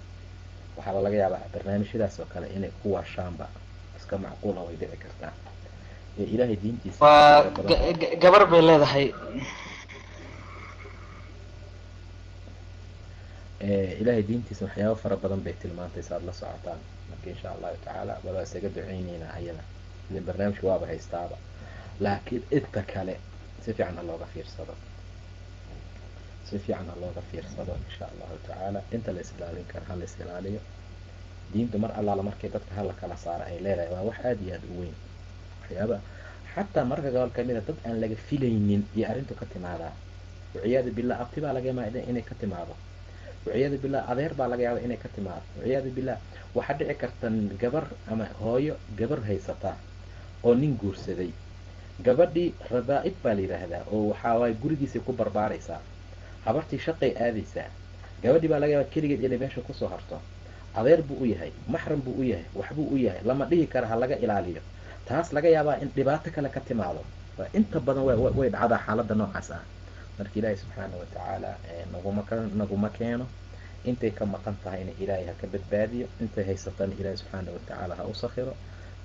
waxaaba laga yaabaa barnaamijyadaas oo kale inay ku waashaanba, iska macquula, way dhici kartaa. Ilaahay diintiisa waa gabar bay leedahay. Ilaahay diintiisa waxyaabo fara badan bay tilmaantay saad la socotaan. Marka insha allahu tacaala bal waa isaga duceyneynaa ayada, idan barnaamijka waaba haystaaba, laakiin inta kale si fiican ha looga fiirsado, si fiican ha looga fiirsado insha allahu tacaala. Inta la is ilaalin kara ha la is ilaaliyo. Diintu mar allaala markay dadka hala kala saara ay leedahay waa wax aada iyo aada u weyn. Waxyaaba xataa mararka gobol kamid a dad aan laga filaynin iyo arrintu ka timaadaa, waciyaadu billah, abti baa laga yaabaa inay ka timaado, waciyaadu billah, adeer baa laga yaabaa inay ka timaado, waciyaadu billah. Waxaa dhici karta gabar ama hooyo gabar haysata oo nin guursaday, gabadhii rabaa'ib baa la yidhaahdaa, oo waxaa waaye gurigiisay ku barbaaraysaa, habartii shaqay aadaysaa, gabadhii baa laga yaabaa keligeed inay meesha kusoo harto. Adeer buu u yahay, maxram buu u yahay, waxbuu u yahay, lama dhihi kara ha laga ilaaliyo. Taas laga yaabaa in dhibaato kale ka timaado. Waa inta badan way dhacdaa xaaladda noocaas ah. Marka Ilaahay subxaana wa tacaala naguma keeno. Intay ka maqan tahayna Ilaahay ha ka badbaadiyo, intay haysatana Ilaahay subxaana wa tacaala ha u sakhiro.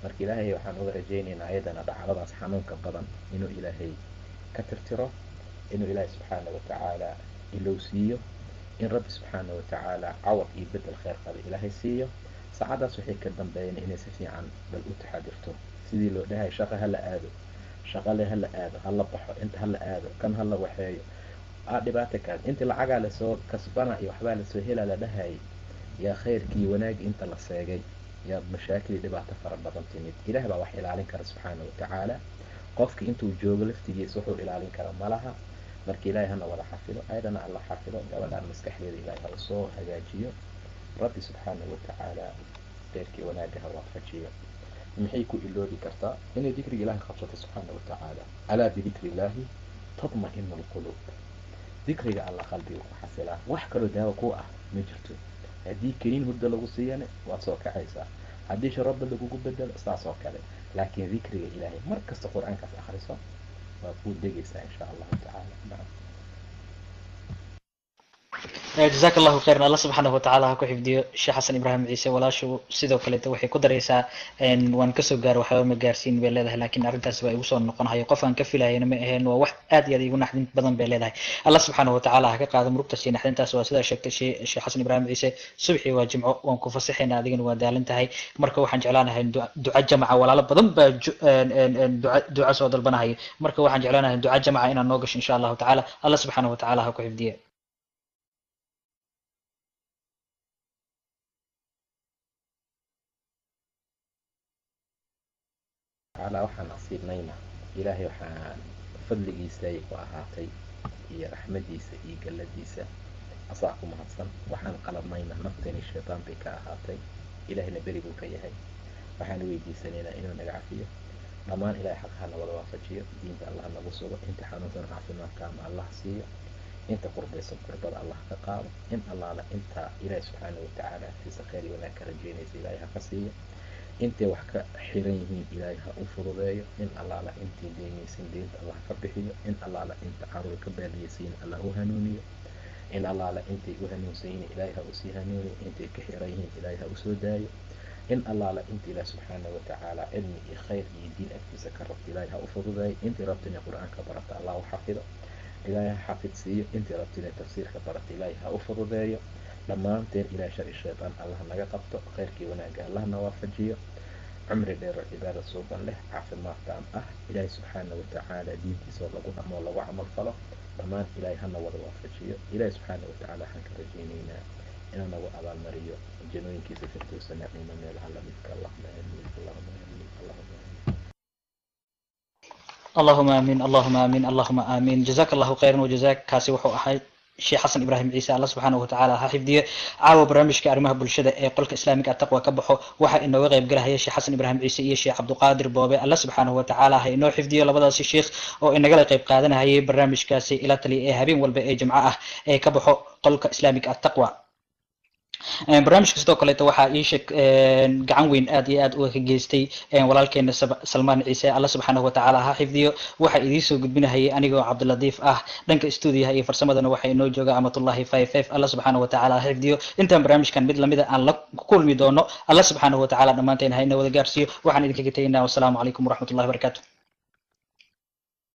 Marka Ilaahay waxaan uga rajaynaynaa ayadana dhacdadaas xanuunka badan inuu Ilaahay ka tirtiro, inuu Ilaahay subxaana wa tacaala ilowsiiyo, in Rabbi subxaana wa tacaala cawad iyo bedel kheyr qaba Ilaahay siiyo. Saacaddaas waxay ka dambeeyeen inay si fiican bal u taxadirto sidii loo dhahay shaqa hala aado, shaqale hala aado, hala baxo, inta hala aado, kan hala waxeeyo, aa dhibaata kaas intii lacagaa lasoo kasbana iyo waxbaa lasoo helaa la dhahayay, yaa khayrkii wanaagi inta la seegay yaa mashaakil iyo dhibaato fara badan timid. Ilaah baa wax ilaalin kara subxaana wa tacaala. Qofka intuu joogo laftigiisa wuxuu ilaalin kara malaha. Marka Ilaahay hana wada xafido, ayadana Alla xafido gabadhaan, maskaxdeeda Ilaahay ha usoo hagaajiyo, Rabbi subxaana wa tacaala khayrkii wanaagga ha waafajiyo. Maxay ku iloobi kartaa? Inay dikriga Ilahay qabsato subxaana wa tacaala. Alaa bidikri illaahi tadma'inu alquluub. Dikriga Alla qalbiga ku xasilaa, wax kaloo daawo ku ah ma jirto. Haddii kaniin hurda lagu siiyana waad soo kacaysaa, haddii sharabba lagugu bedelo saas oo kale. Laakiin dikriga ilaahay mar kasta qur-aankaas akhriso waad kuu degaysaa insha allahu tacaala. Nacam. Jazaak allahu khayran, Allah subxaanahu watacaala ha ku xifdiyo Sheekh Xasan Ibraahim Ciise. Walaashu sidoo kaleeta waxay ku daraysaa, waan kasoo gaaro waxba ma gaarsiin bay leedahay, laakiin arrintaas waa igu soo noqonahayo, qof aan ka filayana ma aheen, waa wax aad iyo aad igu naxdin badan bay leedahay. Allah subxaanahu watacaala ha ka qaado murugtaas iyo naxdintaas. Waa sidaa sheegtay Sheekh Xasan Ibraahim Ciise, subxii waa jimco, waan ku fasaxaynaa, adigana waa daalan tahay. Marka waxaan jeclaanahay duca jamaca, walaalo badan baa duca soo dalbanahaya. Marka waxaan jeclaanahay duca jamaca inaan noo gasho insha allahu tacaala. Allah subxaanahu watacaala ha ku xifdiye. Tacaala waxaan nasiibnayna ilaahay waxaan fadligiisa ay ku ahaatay iyo raxmadiisa iyo galladiisa, asaa ku mahadsan. Waxaan qalabnayna nafteeni shaytaan bay ka ahaatay, ilaahayna beri buu ka yahay. Waxaan weydiisanaynaa inuu naga cafiyo dhammaan. Ilahay xaq ha na wada waafajiyo, diinta Allah nagu sugo, inta xanuunsan caafimaadka ama Allah siiyo, inta qurbaysan qurbada Allah ka qaado, in allaala inta ilaahay subxaana watacaala agtiisa khayr iyo wanaag ka rajaynaysa ilaahay ha ka siiyo, intay wax ka xiran yihiin ilaahay ha u fududeeyo, in allaala intii deynaysan deynta Allah ka bixiyo, in allaala inta caruur ka baaliyeysiin Allah u hanuuniyo, in allaala intay u hanuunsan yihiin ilaahay ha usii hanuuniyo, intay ka xiran yihiin ilaahay ha usoo daayo, in allaala inta ilaah subxaana watacaala cilmi iyo khayr iyo diin agtiisa ka rabta ilaahay ha u fududeeyo, intii rabta inay qur-aanka barata Allah u xafido, ilaahay ha xafid siiyo, intii rabta inay tafsiirka barata ilaahay ha u fududeeyo. Dhammaanteen ilahay shar iyo shaytaan Allah naga qabto, khayrkii wanaagga Allah na waafajiyo, cumri dheer oo cibaada suuban leh, caafimaad taam ah, ilaahay subxaana watacaala diintiisa oo lagu dhaqmo lagu camal falo dhammaan ilaahay hana wada waafajiyo. Ilaahay subxaana watacaala waxaan ka rajaynaynaa inuu nagu abaalmariyo janooyinkiisa firdowsa naciima meelaha lamidka. Allahuma aamiin, allahuma aamiin, allahuma aamiin. Allahuma aamin, allahuma aamin, allahuma aamin. Jazaak allahu khayran wajazaak. Kaasi wuxuu ahay Sheekh Xasan Ibraahim Ciise, Allah subxaanahu watacaala ha xifdiye. Caawa barnaamijka arrimaha bulshada ee qolka Islaamiga Ataqwa ka baxo waxaa inooga qayb galahaya Sheekh Xasan Ibraahim Ciise iyo Sheekh Cabduqaadir Boobe. Allah subxaanahu watacaala ha inoo xifdiyo labadaasi sheekh oo inagala qayb qaadanahayay barnaamijkaasi ila taliya ee habeen walba ee jimco ah ee ka baxo qolka Islaamiga Ataqwa. Barnaamijka sidoo kaleeto waxaa ii sheeg gacan weyn aad iyo aad uga ka geystay walaalkeena Salmaan Ciise, Allah subxaanahu watacaala ha xifdiyo. Waxaa idiin soo gudbinahayay anigoo Cabdilatiif ah, dhanka stuudiyaha iyo farsamadana waxaa inoo jooga Amatullahi 55. Allah subxaanahu watacaala ha xifdiyo. Intaan barnaamijkan mid lamida aan la kulmi doono, Allah subxaanahu watacaala dhammaanteen ha ina wada gaarsiiyo. Waxaan idinkaga tegaynaa wasalaamu calaykum waraxmatullahi wabarakaatu.